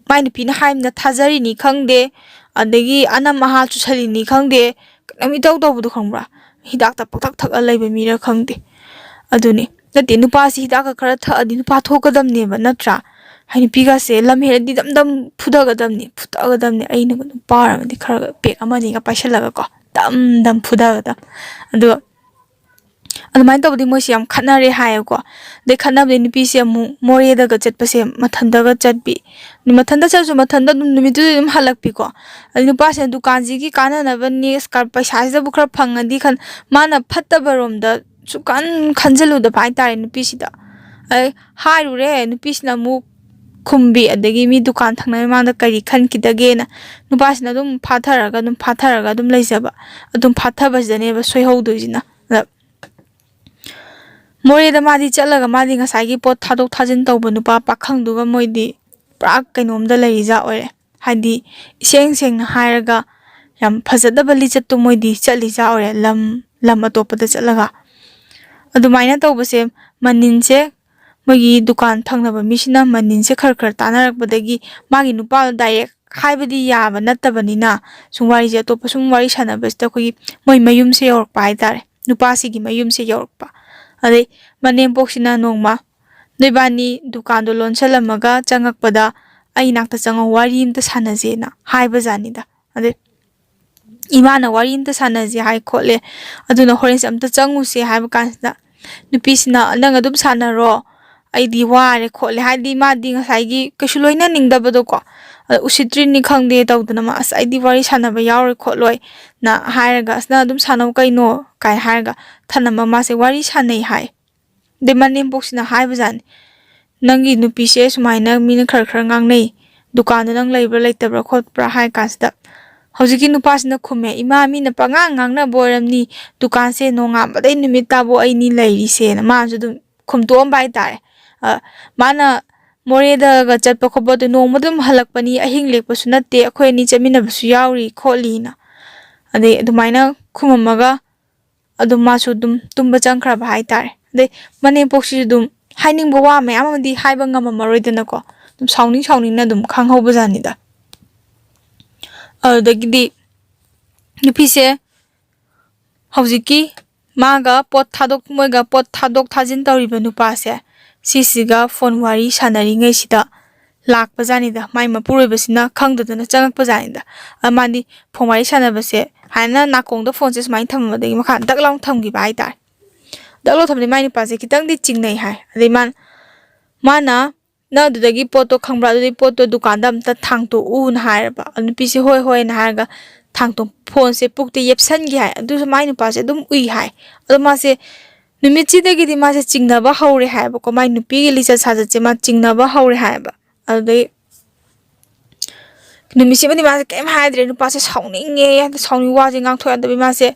ꯃꯥꯏ ꯅꯨꯄꯤꯅ ꯍꯥꯏꯕꯅ ꯊꯥꯖꯔꯤꯅꯤ ꯈꯪꯗꯦ, ꯑꯗꯒꯤ ꯑꯅꯝ ꯑꯍꯥ ꯆꯨꯁꯜꯂꯤꯅꯤ ꯈꯪꯗꯦ, ꯀꯩꯅꯣꯝ ꯏꯇꯧ ꯇꯧꯕꯗꯣ ꯈꯪꯕ꯭ꯔꯥ? ꯍꯤꯗꯥꯛꯇ ꯄꯪꯊꯛ ꯊꯛꯑ ꯂꯩꯕ ꯃꯤꯔ ꯈꯪꯗꯦ꯫ ꯑꯗꯨꯅꯤ, ꯅꯠꯇꯦ, ꯅꯨꯄꯥꯁꯤ ꯍꯤꯗꯥꯛꯀ ꯈꯔ ꯊꯛꯑꯗꯤ ꯅꯨꯄꯥ ꯊꯣꯛꯀꯗꯕꯅꯦꯕ, ꯅꯠꯇ꯭ꯔꯥ? ꯍꯥꯏ, ꯅꯨꯄꯤꯒꯁꯦ ꯂꯝ ꯍꯦꯜꯂꯗꯤ ꯗꯝ ꯗꯝ ꯐꯨꯊꯒꯗꯕꯅꯤ, ꯐꯨꯊꯒꯗꯕꯅꯤ꯫ ꯑꯩꯅ ꯅꯨꯄꯥ ꯑꯣꯏꯔꯝꯃꯗꯤ ꯈꯔ ꯄꯦꯛ ꯑꯃ ꯑꯅꯤꯒ ꯄꯥꯏꯁꯜꯂꯒꯀꯣ, ꯗꯝ ꯗꯝ ꯐꯨꯊꯒꯗꯕ꯫ ꯑꯗꯨꯒ ꯑꯗꯨꯃꯥꯏꯅ ꯇꯧꯕꯗꯤ ꯃꯣꯏꯁꯦ ꯌꯥꯝ ꯈꯠꯅꯔꯦ ꯍꯥꯏꯌꯦꯀꯣ꯫ ꯑꯗꯩ ꯈꯠꯅꯕꯗꯤ ꯅꯨꯄꯤꯁꯦ ꯑꯃꯨꯛ ꯃꯣꯔꯦꯗꯒ ꯆꯠꯄꯁꯦ ꯃꯊꯟꯇꯒ ꯆꯠꯄꯤ, ꯃꯊꯟꯇ ꯆꯠꯂꯁꯨ ꯃꯊꯟꯇ ꯑꯗꯨꯝ ꯅꯨꯃꯤꯠꯇꯨꯗ ꯑꯗꯨꯝ ꯍꯜꯂꯛꯄꯤꯀꯣ꯫ ꯑꯗꯩ ꯅꯨꯄꯥꯁꯤꯅ ꯗꯨꯀꯥꯟꯁꯤꯒꯤ ꯀꯥꯟꯅꯅꯕꯅꯤ, ꯀ-, ꯄꯩꯁꯥꯁꯤꯗꯕꯨ ꯈꯔ ꯐꯪꯉꯗꯤ ꯈꯟ-, ꯃꯥꯅ ꯐꯠꯇꯕ ꯔꯣꯝꯗ ꯁꯨꯛꯈꯟ ꯈꯟꯖꯜꯂꯨꯗꯕ ꯍꯥꯏꯇꯥꯔꯦ ꯅꯨꯄꯤꯁꯤꯗ꯫ ꯑꯗꯩ ꯍꯥꯏꯔꯨꯔꯦ, ꯅꯨꯄꯤꯁꯤꯅ ꯑꯃꯨꯛ ꯈꯨꯝꯕꯤ, ꯑꯗꯒꯤ ꯃꯤ ꯗꯨꯀꯥꯟ ꯊꯪꯅꯕ ꯃꯃꯥꯡꯗ ꯀꯔꯤ ꯈꯟꯈꯤꯗꯒꯦꯅ ꯅꯨꯄꯥꯁꯤꯅ ꯑꯗꯨꯝ ꯐꯥꯊꯔꯒ, ꯑꯗꯨꯝ ꯐꯥꯊꯔꯒ ꯑꯗꯨꯝ ꯂꯩꯖꯕ꯫ ꯑꯗꯨꯝ ꯐꯥꯊꯕꯁꯤꯗꯅꯦꯕ ꯁꯣꯏꯍꯧꯗꯣꯏꯁꯤꯅ꯫ ꯑꯗ ꯃꯣꯔꯦꯗ ꯃꯥꯗꯤ ꯆꯠꯂꯒ ꯃꯥꯗꯤ ꯉꯁꯥꯏꯒꯤ ꯄꯣꯠ ꯊꯥꯗꯣꯛ ꯊꯥꯖꯤꯟ ꯇꯧꯕ ꯅꯨꯄꯥ ꯄꯥꯈꯪꯗꯨꯒ ꯃꯣꯏꯗꯤ ꯄꯨꯔꯥ ꯀꯩꯅꯣꯝꯗ ꯂꯩꯔꯤꯖꯥꯠ ꯑꯣꯏꯔꯦ꯫ ꯍꯥꯏꯗꯤ ꯏꯁꯦꯡ ꯁꯦꯡꯅ ꯍꯥꯏꯔꯒ ꯌꯥꯝ ꯐꯖꯗꯕ ꯂꯤꯆꯠꯇꯣ ꯃꯣꯏꯗꯤ ꯆꯠꯂꯤꯖꯥꯠ ꯑꯣꯏꯔꯦ, ꯂꯝ, ꯂꯝ ꯑꯇꯣꯞꯄꯗ ꯆꯠꯂꯒ꯫ ꯑꯗꯨꯃꯥꯏꯅ ꯇꯧꯕꯁꯦ ꯃꯅꯤꯟꯁꯦ ꯃꯣꯏꯒꯤ ꯗꯨꯀꯥꯟ ꯊꯪꯅꯕ ꯃꯤꯁꯤꯅ ꯃꯅꯤꯟꯁꯦ ꯈꯔ ꯈꯔ ꯇꯥꯟꯅꯔꯛꯄꯗꯒꯤ ꯃꯥꯒꯤ ꯅꯨꯄꯥꯗꯣ direct ꯍꯥꯏꯕꯗꯤ ꯌꯥꯕ ꯅꯠꯇꯕꯅꯤꯅ, ꯁꯨꯝ ꯋꯥꯔꯤꯁꯦ, ꯑꯇꯣꯞꯄ ꯁꯨꯝ ꯋꯥꯔꯤ ꯁꯥꯟꯅꯕꯁꯤꯗ ꯑꯩꯈꯣꯏꯒꯤ ꯃꯣꯏ ꯃꯌꯨꯝꯁꯦ ꯌꯧꯔꯛꯄ ꯍꯥꯏꯇꯥꯔꯦ, ꯅꯨꯄꯥꯁꯤꯒꯤ ꯃꯌꯨꯝꯁꯦ ꯌꯧꯔꯛꯄ꯫ ꯑꯗꯩ ꯃꯅꯦꯝꯄꯣꯛꯁꯤꯅ ꯅꯣꯡꯃ, "ꯅꯣꯏꯕꯥꯅꯤ ꯗꯨꯀꯥꯟꯗꯣ ꯂꯣꯟꯁꯜꯂꯝꯃꯒ ꯆꯪꯉꯛꯄꯗ ꯑꯩ ꯅꯥꯛꯇ ꯆꯪꯉꯣ, ꯋꯥꯔꯤ ꯑꯝꯇ ꯁꯥꯟꯅꯁꯦꯅ" ꯍꯥꯏꯕꯖꯥꯠꯅꯤꯗ꯫ ꯑꯗꯩ ꯏꯃꯥꯅ ꯋꯥꯔꯤ ꯑꯝꯇ ꯁꯥꯟꯅꯁꯦ ꯍꯥꯏ ꯈꯣꯠꯂꯦ, ꯑꯗꯨꯅ ꯍꯣꯔꯦꯟꯁꯦ ꯑꯝꯇ ꯆꯪꯉꯨꯁꯦ ꯍꯥꯏꯕ ꯀꯥꯟꯁꯤꯗ, ꯅꯨꯄꯤꯁꯤꯅ, "ꯅꯪ ꯑꯗꯨꯝ ꯁꯥꯟꯅꯔꯣ, ꯑꯩꯗꯤ ꯋꯥꯔꯦ ꯈꯣꯠꯂꯦ", ꯍꯥꯏꯗꯤ ꯃꯥꯗꯤ ꯉꯁꯥꯏꯒꯤ ꯀꯩꯁꯨ ꯂꯣꯏꯅꯅꯤꯡꯗꯕꯗꯣꯀꯣ, ꯑꯗ ꯎꯁꯤꯠꯇ꯭ꯔꯤꯅꯤ ꯈꯪꯗꯦ ꯇꯧꯗꯅ, ꯃꯥ, "ꯑꯁ, ꯑꯩꯗꯤ ꯋꯥꯔꯤ ꯁꯥꯟꯅꯕ ꯌꯥꯎꯔꯣꯏ ꯈꯣꯠꯂꯣꯏꯅ" ꯍꯥꯏꯔꯒ, "ꯑꯁ, ꯅꯪ ꯑꯗꯨꯝ ꯁꯥꯟꯅꯧ ꯀꯩꯅꯣ" ꯀꯥꯏ ꯍꯥꯏꯔꯒ ꯊꯅꯝꯃ ꯃꯥꯁꯦ ꯋꯥꯔꯤ ꯁꯥꯟꯅꯩ ꯍꯥꯏ꯫ ꯑꯗꯩ ꯃꯅꯦꯝꯄꯣꯛꯁꯤꯅ ꯍꯥꯏꯕꯖꯥꯠꯅꯤ, "ꯅꯪꯒꯤ ꯅꯨꯄꯤꯁꯦ ꯁꯨꯃꯥꯏꯅ ꯃꯤꯅ ꯈꯔ ꯈꯔ ꯉꯥꯡꯅꯩ, ꯗꯨꯀꯥꯟꯗ ꯅꯪ ꯂꯩꯕ꯭ꯔꯥ ꯂꯩꯇꯕ꯭ꯔꯥ ꯈꯣꯠꯄ꯭ꯔꯥ?" ꯍꯥꯏ ꯀꯥꯟꯁꯤꯗ, ꯍꯧꯖꯤꯛꯀꯤ ꯅꯨꯄꯥꯁꯤꯅ ꯈꯨꯝꯃꯦ, "ꯏꯃꯥ, ꯃꯤꯅ ꯄꯉꯥꯡ ꯉꯥꯡꯅꯕ ꯑꯣꯏꯔꯝꯅꯤ, ꯗꯨꯀꯥꯟꯁꯦ ꯅꯣꯡꯉꯥꯟꯕꯗꯩ ꯅꯨꯃꯤꯠ ꯇꯥꯕꯧ ꯑꯩꯅꯤ ꯂꯩꯔꯤꯁꯦꯅ", ꯃꯥꯅꯁꯨ ꯑꯗꯨꯝ ꯈꯨꯝꯇꯣꯛꯑꯝꯕ ꯍꯥꯏꯇꯥꯔꯦ꯫ ꯑ, ꯃꯥꯅ ꯃꯣꯔꯦꯗꯒ ꯆꯠꯄ ꯈꯣꯠꯄꯗꯣ ꯅꯣꯡꯃ ꯑꯗꯨꯝ ꯍꯜꯂꯛꯄꯅꯤ, ꯑꯍꯤꯡ ꯂꯦꯛꯄꯁꯨ ꯅꯠꯇꯦ, ꯑꯩꯈꯣꯏ ꯑꯅꯤ ꯆꯠꯃꯤꯟꯅꯕꯁꯨ ꯌꯥꯎꯔꯤ ꯈꯣꯠꯂꯤꯅ꯫ ꯑꯗꯩ ꯑꯗꯨꯃꯥꯏꯅ ꯈꯨꯝꯃꯝꯃꯒ ꯑꯗꯨꯝ ꯃꯥꯁꯨ ꯑꯗꯨꯝ ꯇꯨꯝꯕ ꯆꯪꯈ꯭ꯔꯕ ꯍꯥꯏꯇꯥꯔꯦ꯫ ꯑꯗꯩ ꯃꯅꯦꯝꯄꯣꯛꯁꯤꯁꯨ ꯑꯗꯨꯝ ꯍꯥꯏꯅꯤꯡꯕ ꯋꯥ ꯃꯌꯥꯝ ꯑꯃꯗꯤ ꯍꯥꯏꯕ ꯉꯝꯃꯝꯃꯔꯣꯏꯗꯅꯀꯣ, ꯑꯗꯨꯝ ꯁꯥꯎꯅꯤꯡ ꯁꯥꯎꯅꯤꯡꯅ ꯑꯗꯨꯝ ꯈꯪꯍꯧꯕꯖꯥꯠꯅꯤꯗ꯫ ꯑꯗꯨꯗꯒꯤꯗꯤ ꯅꯨꯄꯤꯁꯦ ꯍꯧꯖꯤꯛꯀꯤ ꯃꯥꯒ ꯄꯣꯠ ꯊꯥꯗꯣꯛ ꯃꯣꯏꯒ ꯄꯣꯠ ꯊꯥꯗꯣꯛ ꯊꯥꯖꯤꯟ ꯇꯧꯔꯤꯕ ꯅꯨꯄꯥꯁꯦ, ꯁꯤꯁꯤꯒ ꯐꯣꯟ ꯋꯥꯔꯤ ꯁꯥꯟꯅꯔꯤꯉꯩꯁꯤꯗ ꯂꯥꯛꯄꯖꯥꯠꯅꯤꯗ꯫ ꯃꯥꯏ ꯃꯄꯨꯔꯣꯏꯕꯁꯤꯅ ꯈꯪꯗꯗꯅ ꯆꯪꯉꯛꯄꯖꯥꯠꯅꯤꯗ꯫ ꯑ, ꯃꯥꯗꯤ ꯐꯣꯟ ꯋꯥꯔꯤ ꯁꯥꯟꯅꯕꯁꯦ ꯍꯥꯏꯅ ꯅꯥꯀꯣꯡꯗ ꯐꯣꯟꯁꯦ ꯁꯨꯃꯥꯏꯅ ꯊꯝꯃꯝꯕꯗꯒꯤ ꯃꯈꯥ ꯗꯛ ꯂꯥꯎꯅ ꯊꯝꯈꯤꯕ ꯍꯥꯏꯇꯥꯔꯦ꯫ ꯗꯛ ꯂꯥꯎ ꯊꯝꯕꯗꯤ ꯃꯥꯏ ꯅꯨꯄꯥꯁꯦ ꯈꯤꯇꯪꯗꯤ ꯆꯤꯡꯅꯩ ꯍꯥꯏ꯫ ꯑꯗꯩ ꯃꯥꯅ, ꯃꯥꯅ, "ꯅꯪ ꯑꯗꯨꯗꯒꯤ ꯄꯣꯠꯇꯣ ꯈꯪꯕ꯭ꯔꯥ? ꯑꯗꯨꯗꯤ ꯄꯣꯠꯇꯣ ꯗꯨꯀꯥꯟꯗ ꯑꯝꯇ ꯊꯥꯡꯇꯣꯛꯎꯅ" ꯍꯥꯏꯔꯕ꯫ ꯑꯗꯨ ꯅꯨꯄꯤꯁꯦ "ꯍꯣꯏ, ꯍꯣꯏꯅ" ꯍꯥꯏꯔꯒ ꯊꯥꯡꯇꯣꯛ ꯐꯣꯟꯁꯦ ꯄꯨꯛꯇ ꯌꯦꯞꯁꯟꯈꯤ ꯍꯥꯏ꯫ ꯑꯗꯨꯁꯨ ꯃꯥꯏ ꯅꯨꯄꯥꯁꯦ ꯑꯗꯨꯝ ꯎꯏ ꯍꯥꯏ꯫ ꯑꯗꯣ ꯃꯥꯁꯦ ꯅꯨꯃꯤꯠꯁꯤꯗꯒꯤꯗꯤ ꯃꯥꯁꯦ ꯆꯤꯡꯅꯕ ꯍꯧꯔꯦ ꯍꯥꯏꯌꯦꯕꯀꯣ꯫ ꯃꯥꯏ ꯅꯨꯄꯤꯒꯤ ꯂꯤꯆꯠ ꯁꯥꯖꯠꯁꯦ ꯃꯥ ꯆꯤꯡꯅꯕ ꯍꯧꯔꯦ ꯍꯥꯏꯌꯦꯕ꯫ ꯑꯗꯨꯗꯩ ꯅꯨꯃꯤꯠꯁꯤꯃꯗꯤ ꯃꯥꯁꯦ ꯀꯩꯝ ꯍꯥꯏꯗ꯭ꯔꯦ꯫ ꯅꯨꯄꯥꯁꯦ ꯁꯥꯎꯅꯤꯡꯉꯦ, ꯁꯥꯎꯅꯤꯡ ꯋꯥꯁꯦ ꯉꯥꯡꯊꯣꯛ ꯌꯥꯗꯕꯤ ꯃꯥꯁꯦ,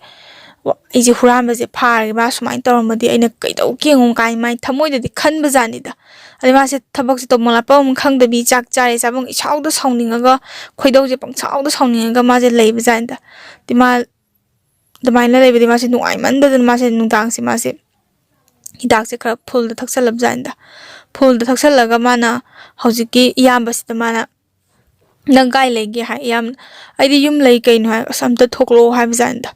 "ꯋꯥ-, ꯑꯩꯁꯦ ꯍꯨꯔꯥꯟꯕꯁꯦ ꯐꯥꯔꯒꯦ, ꯃꯥ ꯁꯨꯃꯥꯏꯅ ꯇꯧꯔꯝꯃꯗꯤ ꯑꯩꯅ ꯀꯩꯗꯧꯒꯦ ꯌꯦꯡꯉꯨ" ꯀꯥꯏꯅ ꯃꯥꯏ ꯊꯃꯣꯏꯗꯗꯤ ꯈꯟꯕꯖꯥꯠꯅꯤꯗ꯫ ꯑꯗꯩ ꯃꯥꯁꯦ ꯊꯕꯛꯁꯦ ꯇꯧꯐꯝ ꯂꯥꯛꯐꯝ ꯑꯃ ꯈꯪꯗꯕꯤ, ꯆꯥꯛ ꯆꯥꯔꯦ ꯆꯥꯐꯝ ꯏꯁꯥꯎꯗ ꯁꯥꯎꯅꯤꯡꯉꯒ, ꯈꯣꯏꯗꯧꯁꯦ ꯄꯪꯁꯥꯎꯗ ꯁꯥꯎꯅꯤꯡꯉꯒ ꯃꯥꯁꯦ ꯂꯩꯕꯖꯥꯠꯅꯤꯗ꯫ ꯑꯗꯩ ꯃꯥ ꯑꯗꯨꯃꯥꯏꯅ ꯂꯩꯕꯗꯤ ꯃꯥꯁꯦ ꯅꯨꯡꯉꯥꯏꯃꯟꯗꯗꯅ ꯃꯥꯁꯦ ꯅꯨꯡꯗꯥꯡꯁꯦ ꯃꯥꯁꯦ ꯍꯤꯗꯥꯛꯁꯦ ꯈꯔ ꯐꯨꯜꯗ ꯊꯛꯆꯜꯂꯕꯖꯥꯠꯅꯤꯗ꯫ ꯐꯨꯜꯗ ꯊꯛꯆꯜꯂꯒ ꯃꯥꯅ ꯍꯧꯖꯤꯛꯀꯤ ꯏꯌꯥꯝꯕꯁꯤꯗ ꯃꯥꯅ "ꯅꯪ ꯀꯥꯏ ꯂꯩꯒꯦ?" ꯍꯥꯏ꯫ ꯌꯥꯝ, "ꯑꯩꯗꯤ ꯌꯨꯝ ꯂꯩ ꯀꯩꯅꯣ" ꯍꯥꯏ꯫ "ꯑꯁ, ꯑꯝꯇ ꯊꯣꯛꯂꯛꯑꯣ" ꯍꯥꯏꯕꯖꯥꯠꯅꯤꯗ꯫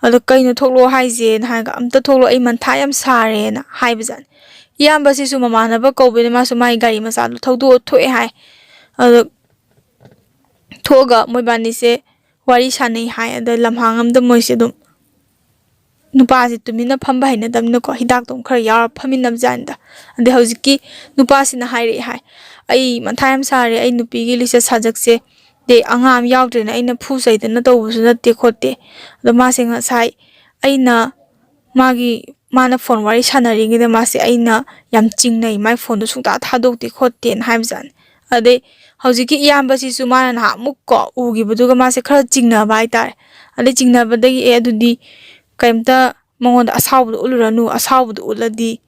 ꯑꯗꯣ "ꯀꯩꯅꯣ ꯊꯣꯛꯂꯛꯑꯣ ꯍꯥꯏꯁꯦꯅ?" ꯍꯥꯏꯔꯒ "ꯑꯝꯇ ꯊꯣꯛꯂꯛꯑꯣ, ꯑꯩ ꯃꯊꯥ ꯌꯥꯝ ꯁꯥꯔꯦꯅ" ꯍꯥꯏꯕꯖꯥꯠꯅꯤ꯫ ꯏꯌꯥꯝꯕꯁꯤꯁꯨ ꯃꯃꯥꯟꯅꯕ ꯀꯧꯕꯅꯤꯅ ꯃꯥꯁꯨ ꯃꯥꯒꯤ ꯒꯥꯔꯤ ꯃꯆꯥꯗꯣ ꯊꯧꯗꯣꯛꯑ ꯊꯣꯛꯑꯦ ꯍꯥꯏ꯫ ꯑꯗꯣ ꯊꯣꯛꯑꯒ ꯃꯣꯏꯕꯥꯅꯤꯁꯦ ꯋꯥꯔꯤ ꯁꯥꯟꯅꯩ ꯍꯥꯏ꯫ ꯑꯗ ꯂꯝꯍꯥꯡ ꯑꯝꯗ ꯃꯣꯏꯁꯦ ꯑꯗꯨꯝ, ꯅꯨꯄꯥꯁꯦ ꯇꯨꯃꯤꯟꯅ ꯐꯝꯕ ꯍꯩꯅꯗꯕꯅꯤꯅꯀꯣ, ꯍꯤꯗꯥꯛꯇꯣ ꯑꯃꯨꯛ ꯈꯔ ꯌꯥꯎꯔ ꯐꯝꯃꯤꯟꯅꯕꯖꯥꯠꯅꯤꯗ꯫ ꯑꯗꯩ ꯍꯧꯖꯤꯛꯀꯤ ꯅꯨꯄꯥꯁꯤꯅ ꯍꯥꯏꯔꯛꯑꯦ ꯍꯥꯏ, "ꯑꯩ ꯃꯊꯥ ꯌꯥꯝ ꯁꯥꯔꯦ, ꯑꯩ ꯅꯨꯄꯤꯒꯤ ꯂꯤꯆꯠ ꯁꯥꯖꯠꯁꯦ, ꯑꯗꯩ ꯑꯉꯥꯡ ꯑꯃ ꯌꯥꯎꯗ꯭ꯔꯦꯅ ꯑꯩꯅ ꯐꯨ ꯆꯩꯗꯅ ꯇꯧꯕꯁꯨ ꯅꯠꯇꯦ ꯈꯣꯠꯇꯦ"꯫ ꯑꯗꯣ ꯃꯥꯁꯦ ꯉꯁꯥꯏ ꯑꯩꯅ, ꯃꯥꯒꯤ, ꯃꯥꯅ ꯐꯣꯟ ꯋꯥꯔꯤ ꯁꯥꯟꯅꯔꯤꯉꯩꯗ ꯃꯥꯁꯦ ꯑꯩꯅ ꯌꯥꯝ ꯆꯤꯡꯅꯩ, ꯃꯥꯏ ꯐꯣꯟꯗꯣ ꯁꯨꯡꯇꯥ ꯊꯥꯗꯣꯛꯇꯦ ꯈꯣꯠꯇꯦꯅ ꯍꯥꯏꯕꯖꯥꯠꯅꯤ꯫ ꯑꯗꯩ ꯍꯧꯖꯤꯛꯀꯤ ꯏꯌꯥꯝꯕꯁꯤꯁꯨ ꯃꯥꯅ ꯅꯍꯥꯟꯃꯨꯛ ꯀꯣ ꯎꯈꯤꯕꯗꯨꯒ ꯃꯥꯁꯦ ꯈꯔ ꯆꯤꯡꯅꯕ ꯍꯥꯏꯇꯥꯔꯦ꯫ ꯑꯗꯩ ꯆꯤꯡꯅꯕꯗꯒꯤ, "ꯑꯦ, ꯑꯗꯨꯗꯤ ꯀꯩꯝꯇ ꯃꯉꯣꯟꯗ ꯑꯁꯥꯎꯕꯗꯣ ꯎꯠꯂꯨꯔꯅꯨ, ꯑꯁꯥꯎꯕꯗꯣ ꯎꯠꯂꯗꯤ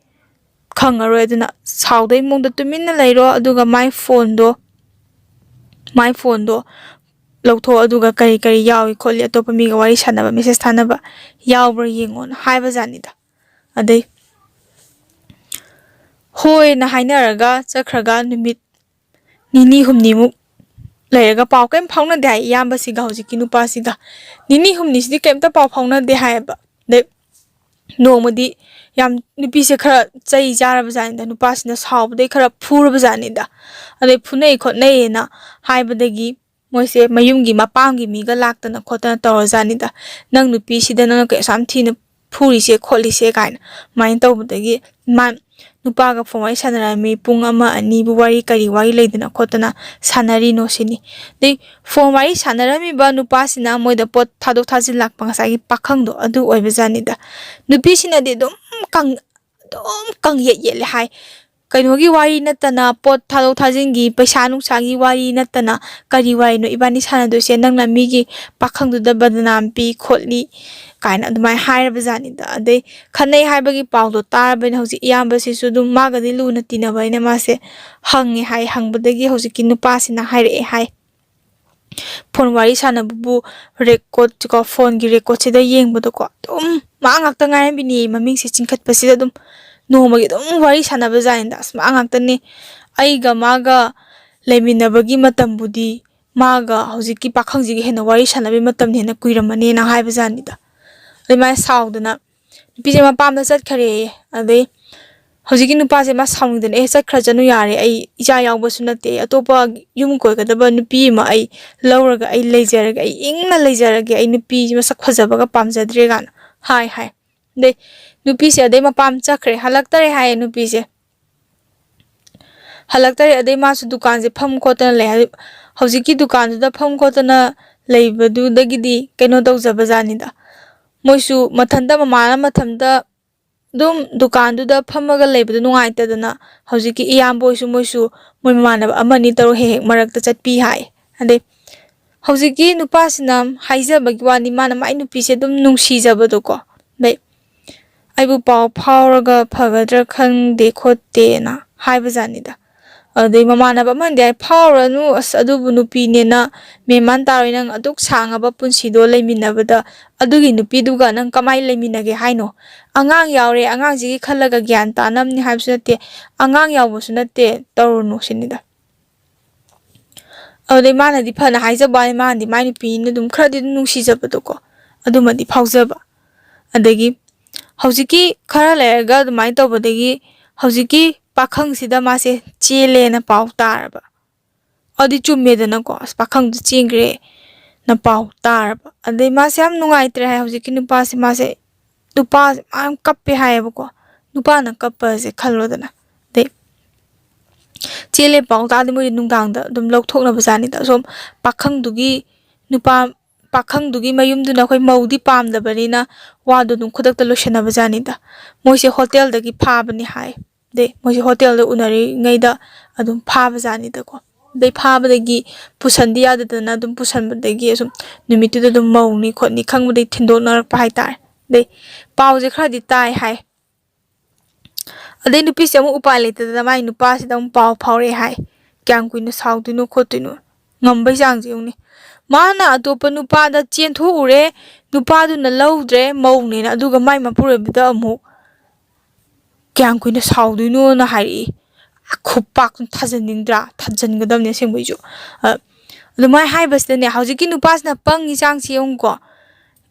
ꯈꯪꯉꯔꯣꯏ, ꯑꯗꯨꯅ ꯁꯥꯎꯗꯩ ꯃꯑꯣꯡꯗ ꯇꯨꯃꯤꯟꯅ ꯂꯩꯔꯣ, ꯑꯗꯨꯒ ꯃꯥꯏ ꯐꯣꯟꯗꯣ, ꯃꯥꯏ ꯐꯣꯟꯗꯣ ꯂꯧꯊꯣꯛ, ꯑꯗꯨꯒ ꯀꯔꯤ ꯀꯔꯤ ꯌꯥꯎꯏ ꯈꯣꯠꯂꯤ, ꯑꯇꯣꯞꯄ ꯃꯤꯒ ꯋꯥꯔꯤ ꯁꯥꯟꯅꯕ, ꯃꯦꯁꯦꯖ ꯊꯥꯅꯕ ꯌꯥꯎꯕ꯭ꯔꯥ ꯌꯦꯡꯉꯣꯅ" ꯍꯥꯏꯕꯖꯥꯠꯅꯤꯗ꯫ ꯑꯗꯩ ꯍꯣꯏꯅ ꯍꯥꯏꯅꯔꯒ ꯆꯠꯈ꯭ꯔꯒ ꯅꯨꯃꯤꯠ ꯅꯤꯅꯤ ꯍꯨꯝꯅꯤꯃꯨꯛ ꯂꯩꯔꯒ ꯄꯥꯎ ꯀꯔꯤꯝ ꯐꯥꯎꯅꯗꯦ ꯍꯥꯏ, ꯏꯌꯥꯝꯕꯁꯤꯒ ꯍꯧꯖꯤꯛꯀꯤ ꯅꯨꯄꯥꯁꯤꯒ꯫ ꯅꯤꯅꯤ ꯍꯨꯝꯅꯤꯁꯤꯗꯤ ꯀꯔꯤꯝꯇ ꯄꯥꯎ ꯐꯥꯎꯅꯗꯦ ꯍꯥꯏꯌꯦꯕ꯫ ꯑꯗꯩ ꯅꯣꯡꯃꯗꯤ ꯌꯥꯝ, ꯅꯨꯄꯤꯁꯦ ꯈꯔ ꯆꯩ ꯆꯥꯔꯕ ꯖꯥꯠꯅꯤꯗ, ꯅꯨꯄꯥꯁꯤꯅ ꯁꯥꯎꯕꯗꯩ ꯈꯔ ꯐꯨꯔꯕ ꯖꯥꯠꯅꯤꯗ꯫ ꯑꯗꯩ ꯐꯨꯅꯩ ꯈꯣꯠꯅꯩꯌꯦꯅ ꯍꯥꯏꯕꯗꯒꯤ ꯃꯣꯏꯁꯦ ꯃꯌꯨꯝꯒꯤ ꯃꯄꯥꯝꯒꯤ ꯃꯤꯒ ꯂꯥꯛꯇꯅ ꯈꯣꯠꯇꯅ ꯇꯧꯔꯖꯥꯠꯅꯤꯗ꯫ "ꯅꯪ ꯅꯨꯄꯤꯁꯤꯗ ꯅꯪꯅ ꯀꯩꯁꯨ ꯌꯥꯝ ꯊꯤꯅ ꯐꯨꯔꯤꯁꯦ ꯈꯣꯠꯂꯤꯁꯦ?" ꯀꯥꯏꯅ ꯑꯗꯨꯃꯥꯏꯅ ꯇꯧꯕꯗꯒꯤ ꯃꯥ ꯅꯨꯄꯥꯒ ꯐꯣꯟ ꯋꯥꯔꯤ ꯁꯥꯟꯅꯔꯝꯃꯤ, ꯄꯨꯡ ꯑꯃ ꯑꯅꯤꯕꯨ ꯋꯥꯔꯤ, ꯀꯔꯤ ꯋꯥꯔꯤ ꯂꯩꯗꯅ ꯈꯣꯠꯇꯅ ꯁꯥꯟꯅꯔꯤꯅꯣ ꯁꯤꯅꯤ꯫ ꯑꯗꯩ ꯐꯣꯟ ꯋꯥꯔꯤ ꯁꯥꯟꯅꯔꯝꯃꯤꯕ ꯅꯨꯄꯥꯁꯤꯅ ꯃꯣꯏꯗ ꯄꯣꯠ ꯊꯥꯗꯣꯛ ꯊꯥꯖꯤꯟ ꯂꯥꯛꯄ ꯉꯁꯥꯏꯒꯤ ꯄꯥꯈꯪꯗꯣ ꯑꯗꯨ ꯑꯣꯏꯕꯖꯥꯠꯅꯤꯗ꯫ ꯅꯨꯄꯤꯁꯤꯅꯗꯤ ꯑꯗꯨꯝ ꯀꯪ-, ꯑꯗꯨꯝ ꯀꯪꯌꯦꯠ ꯌꯦꯠꯂꯦ ꯍꯥꯏ꯫ ꯀꯩꯅꯣꯒꯤ ꯋꯥꯔꯤ ꯅꯠꯇꯅ, ꯄꯣꯠ ꯊꯥꯗꯣꯛ ꯊꯥꯖꯤꯟꯒꯤ ꯄꯩꯁꯥ ꯅꯨꯡꯁꯥꯒꯤ ꯋꯥꯔꯤ ꯅꯠꯇꯅ ꯀꯔꯤ ꯋꯥꯔꯤꯅꯣ ꯏꯕꯥꯅꯤ ꯁꯥꯟꯅꯗꯣꯏꯁꯦ? ꯅꯪꯅ ꯃꯤꯒꯤ ꯄꯥꯈꯪꯗꯨꯗ ꯕꯗꯅꯥꯝ ꯄꯤ ꯈꯣꯠꯂꯤ ꯀꯥꯏꯅ ꯑꯗꯨꯃꯥꯏꯅ ꯍꯥꯏꯔꯕ ꯖꯥꯠꯅꯤꯗ꯫ ꯑꯗꯩ ꯈꯠꯅꯩ ꯍꯥꯏꯕꯒꯤ ꯄꯥꯎꯗꯣ ꯇꯥꯔꯕꯅꯤꯅ ꯍꯧꯖꯤꯛ ꯏꯌꯥꯝꯕꯁꯤꯁꯨ ꯑꯗꯨꯝ ꯃꯥꯒꯗꯤ ꯂꯨꯅ ꯇꯤꯟꯅꯕꯅꯤꯅ ꯃꯥꯁꯦ ꯍꯪꯉꯦ ꯍꯥꯏ꯫ ꯍꯪꯕꯗꯒꯤ ꯍꯧꯖꯤꯛꯀꯤ ꯅꯨꯄꯥꯁꯤꯅ ꯍꯥꯏꯔꯛꯑꯦ ꯍꯥꯏ꯫ ꯐꯣꯟ ꯋꯥꯔꯤ ꯁꯥꯟꯅꯕꯕꯨ ꯔꯦꯀꯣꯔꯠ ꯀꯣ, ꯐꯣꯟꯒꯤ ꯔꯦꯀꯣꯔꯠꯁꯤꯗ ꯌꯦꯡꯕꯗꯀꯣ ꯑꯗꯨꯝ ꯃꯥ ꯉꯥꯛꯇ ꯉꯥꯏꯔꯝꯃꯤꯅꯦ, ꯃꯃꯤꯡꯁꯦ ꯆꯤꯡꯈꯠꯄꯁꯤꯗ ꯑꯗꯨꯝ ꯅꯣꯡꯃꯒꯤ ꯑꯗꯨꯝ ꯋꯥꯔꯤ ꯁꯥꯟꯅꯕ ꯖꯥꯠꯅꯤꯗ꯫ ꯑꯁ, ꯃꯥ ꯉꯥꯛꯇꯅꯦ꯫ ꯑꯩꯒ ꯃꯥꯒ ꯂꯩꯃꯤꯟꯅꯕꯒꯤ ꯃꯇꯝꯕꯨꯗꯤ ꯃꯥꯒ ꯍꯧꯖꯤꯛꯀꯤ ꯄꯥꯈꯪꯁꯤꯒ ꯍꯦꯟꯅ ꯋꯥꯔꯤ ꯁꯥꯟꯅꯕꯒꯤ ꯃꯇꯝꯅ ꯍꯦꯟꯅ ꯀꯨꯏꯔꯝꯃꯅꯤꯅ ꯍꯥꯏꯕꯖꯥꯠꯅꯤꯗ꯫ ꯑꯗꯩ ꯃꯥꯅ ꯁꯥꯎꯗꯅ ꯅꯨꯄꯤꯁꯦ ꯃꯄꯥꯝꯗ ꯆꯠꯈ꯭ꯔꯦꯌꯦ꯫ ꯑꯗꯩ ꯍꯧꯖꯤꯛꯀꯤ ꯅꯨꯄꯥꯁꯦ ꯃꯥ ꯁꯥꯎꯅꯤꯡꯗꯅ, "ꯑꯦ, ꯆꯠꯈ꯭ꯔꯖꯅꯨ ꯌꯥꯔꯦ, ꯑꯩ ꯏꯆꯥ ꯌꯥꯎꯕꯁꯨ ꯅꯠꯇꯦ, ꯑꯇꯣꯞꯄ ꯌꯨꯝ ꯀꯣꯏꯒꯗꯕ ꯅꯨꯄꯤ ꯑꯃ ꯑꯩ ꯂꯧꯔꯒ ꯑꯩ ꯂꯩꯖꯔꯒꯦ, ꯑꯩ ꯏꯪꯅ ꯂꯩꯖꯔꯒꯦ, ꯑꯩ ꯅꯨꯄꯤ ꯃꯁꯛ ꯐꯖꯕꯒ ꯄꯥꯝꯖꯗ꯭ꯔꯦ" ꯀꯥꯏꯅ ꯍꯥꯏ ꯍꯥꯏ꯫ ꯑꯗꯩ ꯅꯨꯄꯤꯁꯦ ꯑꯗꯩ ꯃꯄꯥꯝ ꯆꯠꯈ꯭ꯔꯦ, ꯍꯜꯂꯛꯇꯔꯦ ꯍꯥꯏꯌꯦ ꯅꯨꯄꯤꯁꯦ꯫ ꯍꯜꯂꯛꯇꯔꯦ꯫ ꯑꯗꯩ ꯃꯥꯁꯨ ꯗꯨꯀꯥꯟꯁꯦ ꯐꯝ ꯈꯣꯠꯇꯅ ꯂꯩ꯫ ꯍꯥꯏꯗꯤ ꯍꯧꯖꯤꯛꯀꯤ ꯗꯨꯀꯥꯟꯗꯨꯗ ꯐꯝ ꯈꯣꯠꯇꯅ ꯂꯩꯕꯗꯨꯗꯒꯤꯗꯤ ꯀꯩꯅꯣ ꯇꯧꯖꯕꯖꯥꯠꯅꯤꯗ꯫ ꯃꯣꯏꯁꯨ ꯃꯊꯟꯇ, ꯃꯃꯥꯅ ꯃꯊꯟꯇ ꯑꯗꯨꯝ ꯗꯨꯀꯥꯟꯗꯨꯗ ꯐꯝꯃꯒ ꯂꯩꯕꯗꯣ ꯅꯨꯡꯉꯥꯏꯇꯗꯅ, ꯍꯧꯖꯤꯛꯀꯤ ꯏꯌꯥꯝꯕ ꯍꯣꯏꯁꯨ, ꯃꯣꯏꯁꯨ ꯃꯣꯏ ꯃꯃꯥꯟꯅꯕ ꯑꯃꯅꯤ ꯇꯧꯔ ꯍꯦꯛ ꯍꯦꯛ ꯃꯔꯛꯇ ꯆꯠꯄꯤ ꯍꯥꯏ꯫ ꯑꯗꯩ ꯍꯧꯖꯤꯛꯀꯤ ꯅꯨꯄꯥꯁꯤꯅ ꯍꯥꯏꯖꯕꯒꯤ ꯋꯥꯅꯤ, ꯃꯥꯅ ꯃꯥꯏ ꯅꯨꯄꯤꯁꯦ ꯑꯗꯨꯝ ꯅꯨꯡꯁꯤꯖꯕꯗꯣꯀꯣ꯫ ꯑꯗꯩ "ꯑꯩꯕꯨ ꯄꯥꯎ ꯐꯥꯎꯔꯒ ꯐꯒꯗ꯭ꯔꯥ ꯈꯪꯗꯦ ꯈꯣꯠꯇꯦꯅ" ꯍꯥꯏꯕꯖꯥꯠꯅꯤꯗ꯫ ꯑꯗꯩ ꯃꯃꯥꯟꯅꯕ ꯑꯃꯅꯗꯤ ꯍꯥꯏ, "ꯐꯥꯎꯔꯅꯨ, ꯑꯁ, ꯑꯗꯨꯕꯨ ꯅꯨꯄꯤꯅꯦꯅ ꯃꯦꯟꯃꯥꯟ ꯇꯥꯔꯣꯏ, ꯅꯪ ꯑꯗꯨꯛ ꯁꯥꯡꯉꯕ ꯄꯨꯟꯁꯤꯗꯣ ꯂꯩꯃꯤꯟꯅꯕꯗ ꯑꯗꯨꯒꯤ ꯅꯨꯄꯤꯗꯨꯒ ꯅꯪ ꯀꯃꯥꯏꯅ ꯂꯩꯃꯤꯟꯅꯒꯦ ꯍꯥꯏꯅꯣ? ꯑꯉꯥꯡ ꯌꯥꯎꯔꯦ, ꯑꯉꯥꯡꯁꯤꯒꯤ ꯈꯜꯂꯒ ꯒ꯭ꯌꯥꯟ ꯇꯥꯅꯕꯅꯤ ꯍꯥꯏꯕꯁꯨ ꯅꯠꯇꯦ, ꯑꯉꯥꯡ ꯌꯥꯎꯕꯁꯨ ꯅꯠꯇꯦ, ꯇꯧꯔꯨꯅꯨ" ꯁꯤꯅꯤꯗ꯫ ꯑꯗꯨꯗꯩ ꯃꯥꯅꯗꯤ ꯐꯅ ꯍꯥꯏꯖꯕ ꯋꯥꯅꯤ, ꯃꯥꯅꯗꯤ ꯃꯥꯏ ꯅꯨꯄꯤꯅ ꯑꯗꯨꯝ ꯈꯔꯗꯤ ꯑꯗꯨꯝ ꯅꯨꯡꯁꯤꯖꯕꯗꯣꯀꯣ, ꯑꯗꯨꯃꯗꯤ ꯐꯥꯎꯖꯕ꯫ ꯑꯗꯒꯤ ꯍꯧꯖꯤꯛꯀꯤ ꯈꯔ ꯂꯩꯔꯒ ꯑꯗꯨꯃꯥꯏꯅ ꯇꯧꯕꯗꯒꯤ ꯍꯧꯖꯤꯛꯀꯤ ꯄꯥꯈꯪꯁꯤꯗ ꯃꯥꯁꯦ ꯆꯦꯜꯂꯦꯅ ꯄꯥꯎ ꯇꯥꯔꯕ꯫ ꯑꯗꯨꯗꯤ ꯆꯨꯝꯃꯦꯗꯅꯀꯣ, ꯑꯁ, ꯄꯥꯈꯪꯗꯨ ꯆꯦꯟꯈ꯭ꯔꯦꯅ ꯄꯥꯎ ꯇꯥꯔꯕ꯫ ꯑꯗꯩ ꯃꯥꯁꯦ ꯌꯥꯝ ꯅꯨꯡꯉꯥꯏꯇ꯭ꯔꯦ ꯍꯥꯏ ꯍꯧꯖꯤꯛꯀꯤ ꯅꯨꯄꯥꯁꯦ꯫ ꯃꯥꯁꯦ, ꯅꯨꯄꯥꯁꯦ ꯃꯥ ꯌꯥꯝ ꯀꯞꯄꯦ ꯍꯥꯏꯌꯦꯕꯀꯣ꯫ ꯅꯨꯄꯥꯅ ꯀꯞꯄꯁꯦ ꯈꯜꯂꯣꯗꯅ꯫ ꯑꯗꯩ ꯆꯦꯜꯂꯦ ꯄꯥꯎ ꯇꯥꯗꯤ ꯃꯣꯏꯗꯤ ꯅꯨꯡꯗꯥꯡꯗ ꯑꯗꯨꯝ ꯂꯧꯊꯣꯛꯅꯕ ꯖꯥꯠꯅꯤꯗ꯫ ꯑꯁꯣꯝ ꯄꯥꯈꯪꯗꯨꯒꯤ ꯅꯨꯄꯥ, ꯄꯥꯈꯪꯗꯨꯒꯤ ꯃꯌꯨꯝꯗꯨꯅ ꯑꯩꯈꯣꯏ ꯃꯧꯗꯤ ꯄꯥꯝꯗꯕꯅꯤꯅ ꯋꯥꯗꯣ ꯑꯗꯨꯝ ꯈꯨꯗꯛꯇ ꯂꯣꯏꯁꯟꯅꯕ ꯖꯥꯠꯅꯤꯗ꯫ ꯃꯣꯏꯁꯦ ꯍꯣꯇꯦꯜꯗꯒꯤ ꯐꯥꯕꯅꯤ ꯍꯥꯏ꯫ ꯑꯗꯩ ꯃꯣꯏꯁꯦ ꯍꯣꯇꯦꯜꯗ ꯎꯅꯔꯤꯉꯩꯗ ꯑꯗꯨꯝ ꯐꯥꯕ ꯖꯥꯠꯅꯤꯗꯀꯣ꯫ ꯑꯗꯩ ꯐꯥꯕꯗꯒꯤ ꯄꯨꯁꯟꯗꯤ ꯌꯥꯗꯗꯅ ꯑꯗꯨꯝ ꯄꯨꯁꯟꯕꯗꯒꯤ ꯑꯁꯨꯝ ꯅꯨꯃꯤꯠꯇꯨꯗ ꯑꯗꯨꯝ ꯃꯧꯅꯤ ꯈꯣꯠꯅꯤ ꯈꯪꯕꯗꯒꯤ ꯊꯤꯟꯗꯣꯛꯅꯔꯛꯄ ꯍꯥꯏꯇꯥꯔꯦ꯫ ꯑꯗꯩ ꯄꯥꯎꯁꯦ ꯈꯔꯗꯤ ꯇꯥꯏ ꯍꯥꯏ꯫ ꯑꯗꯩ ꯅꯨꯄꯤꯁꯦ ꯑꯃꯨꯛ ꯎꯄꯥꯏ ꯂꯩꯇꯗꯅ ꯃꯥꯏ ꯅꯨꯄꯥꯁꯤꯗ ꯑꯃꯨꯛ ꯄꯥꯎ ꯐꯥꯎꯔꯛꯑꯦ ꯍꯥꯏ꯫ ꯀꯌꯥꯝ ꯀꯨꯏꯅ ꯁꯥꯎꯗꯣꯏꯅꯣ ꯈꯣꯠꯇꯣꯏꯅꯣ, ꯉꯝꯕꯩ ꯆꯥꯡꯁꯦ ꯌꯦꯡꯉꯨꯅꯦ꯫ ꯃꯥꯅ ꯑꯇꯣꯞꯄ ꯅꯨꯄꯥꯗ ꯆꯦꯟꯊꯣꯛꯎꯔꯦ, ꯅꯨꯄꯥꯗꯨꯅ ꯂꯧꯗ꯭ꯔꯦ, ꯃꯧꯅꯦꯅ, ꯑꯗꯨꯒ ꯃꯥꯏ ꯃꯄꯨꯔꯣꯏꯕꯗ ꯑꯃꯨꯛ ꯀꯌꯥꯝ ꯀꯨꯏꯅ ꯁꯥꯎꯗꯣꯏꯅꯣꯅ ꯍꯥꯏꯔꯛꯏ꯫ ꯈꯨꯄꯥꯛ ꯊꯥꯖꯟꯅꯤꯡꯗ꯭ꯔꯥ? ꯊꯥꯖꯟꯒꯗꯕꯅꯤ ꯑꯁꯦꯡꯕꯩꯁꯨ꯫ ꯑ, ꯑꯗꯨꯃꯥꯏꯅ ꯍꯥꯏꯕꯁꯤꯗꯅꯦ, ꯍꯧꯖꯤꯛꯀꯤ ꯅꯨꯄꯥꯁꯤꯅ ꯄꯪꯉꯤ ꯆꯥꯡꯁꯤ ꯌꯦꯡꯉꯨꯀꯣ꯫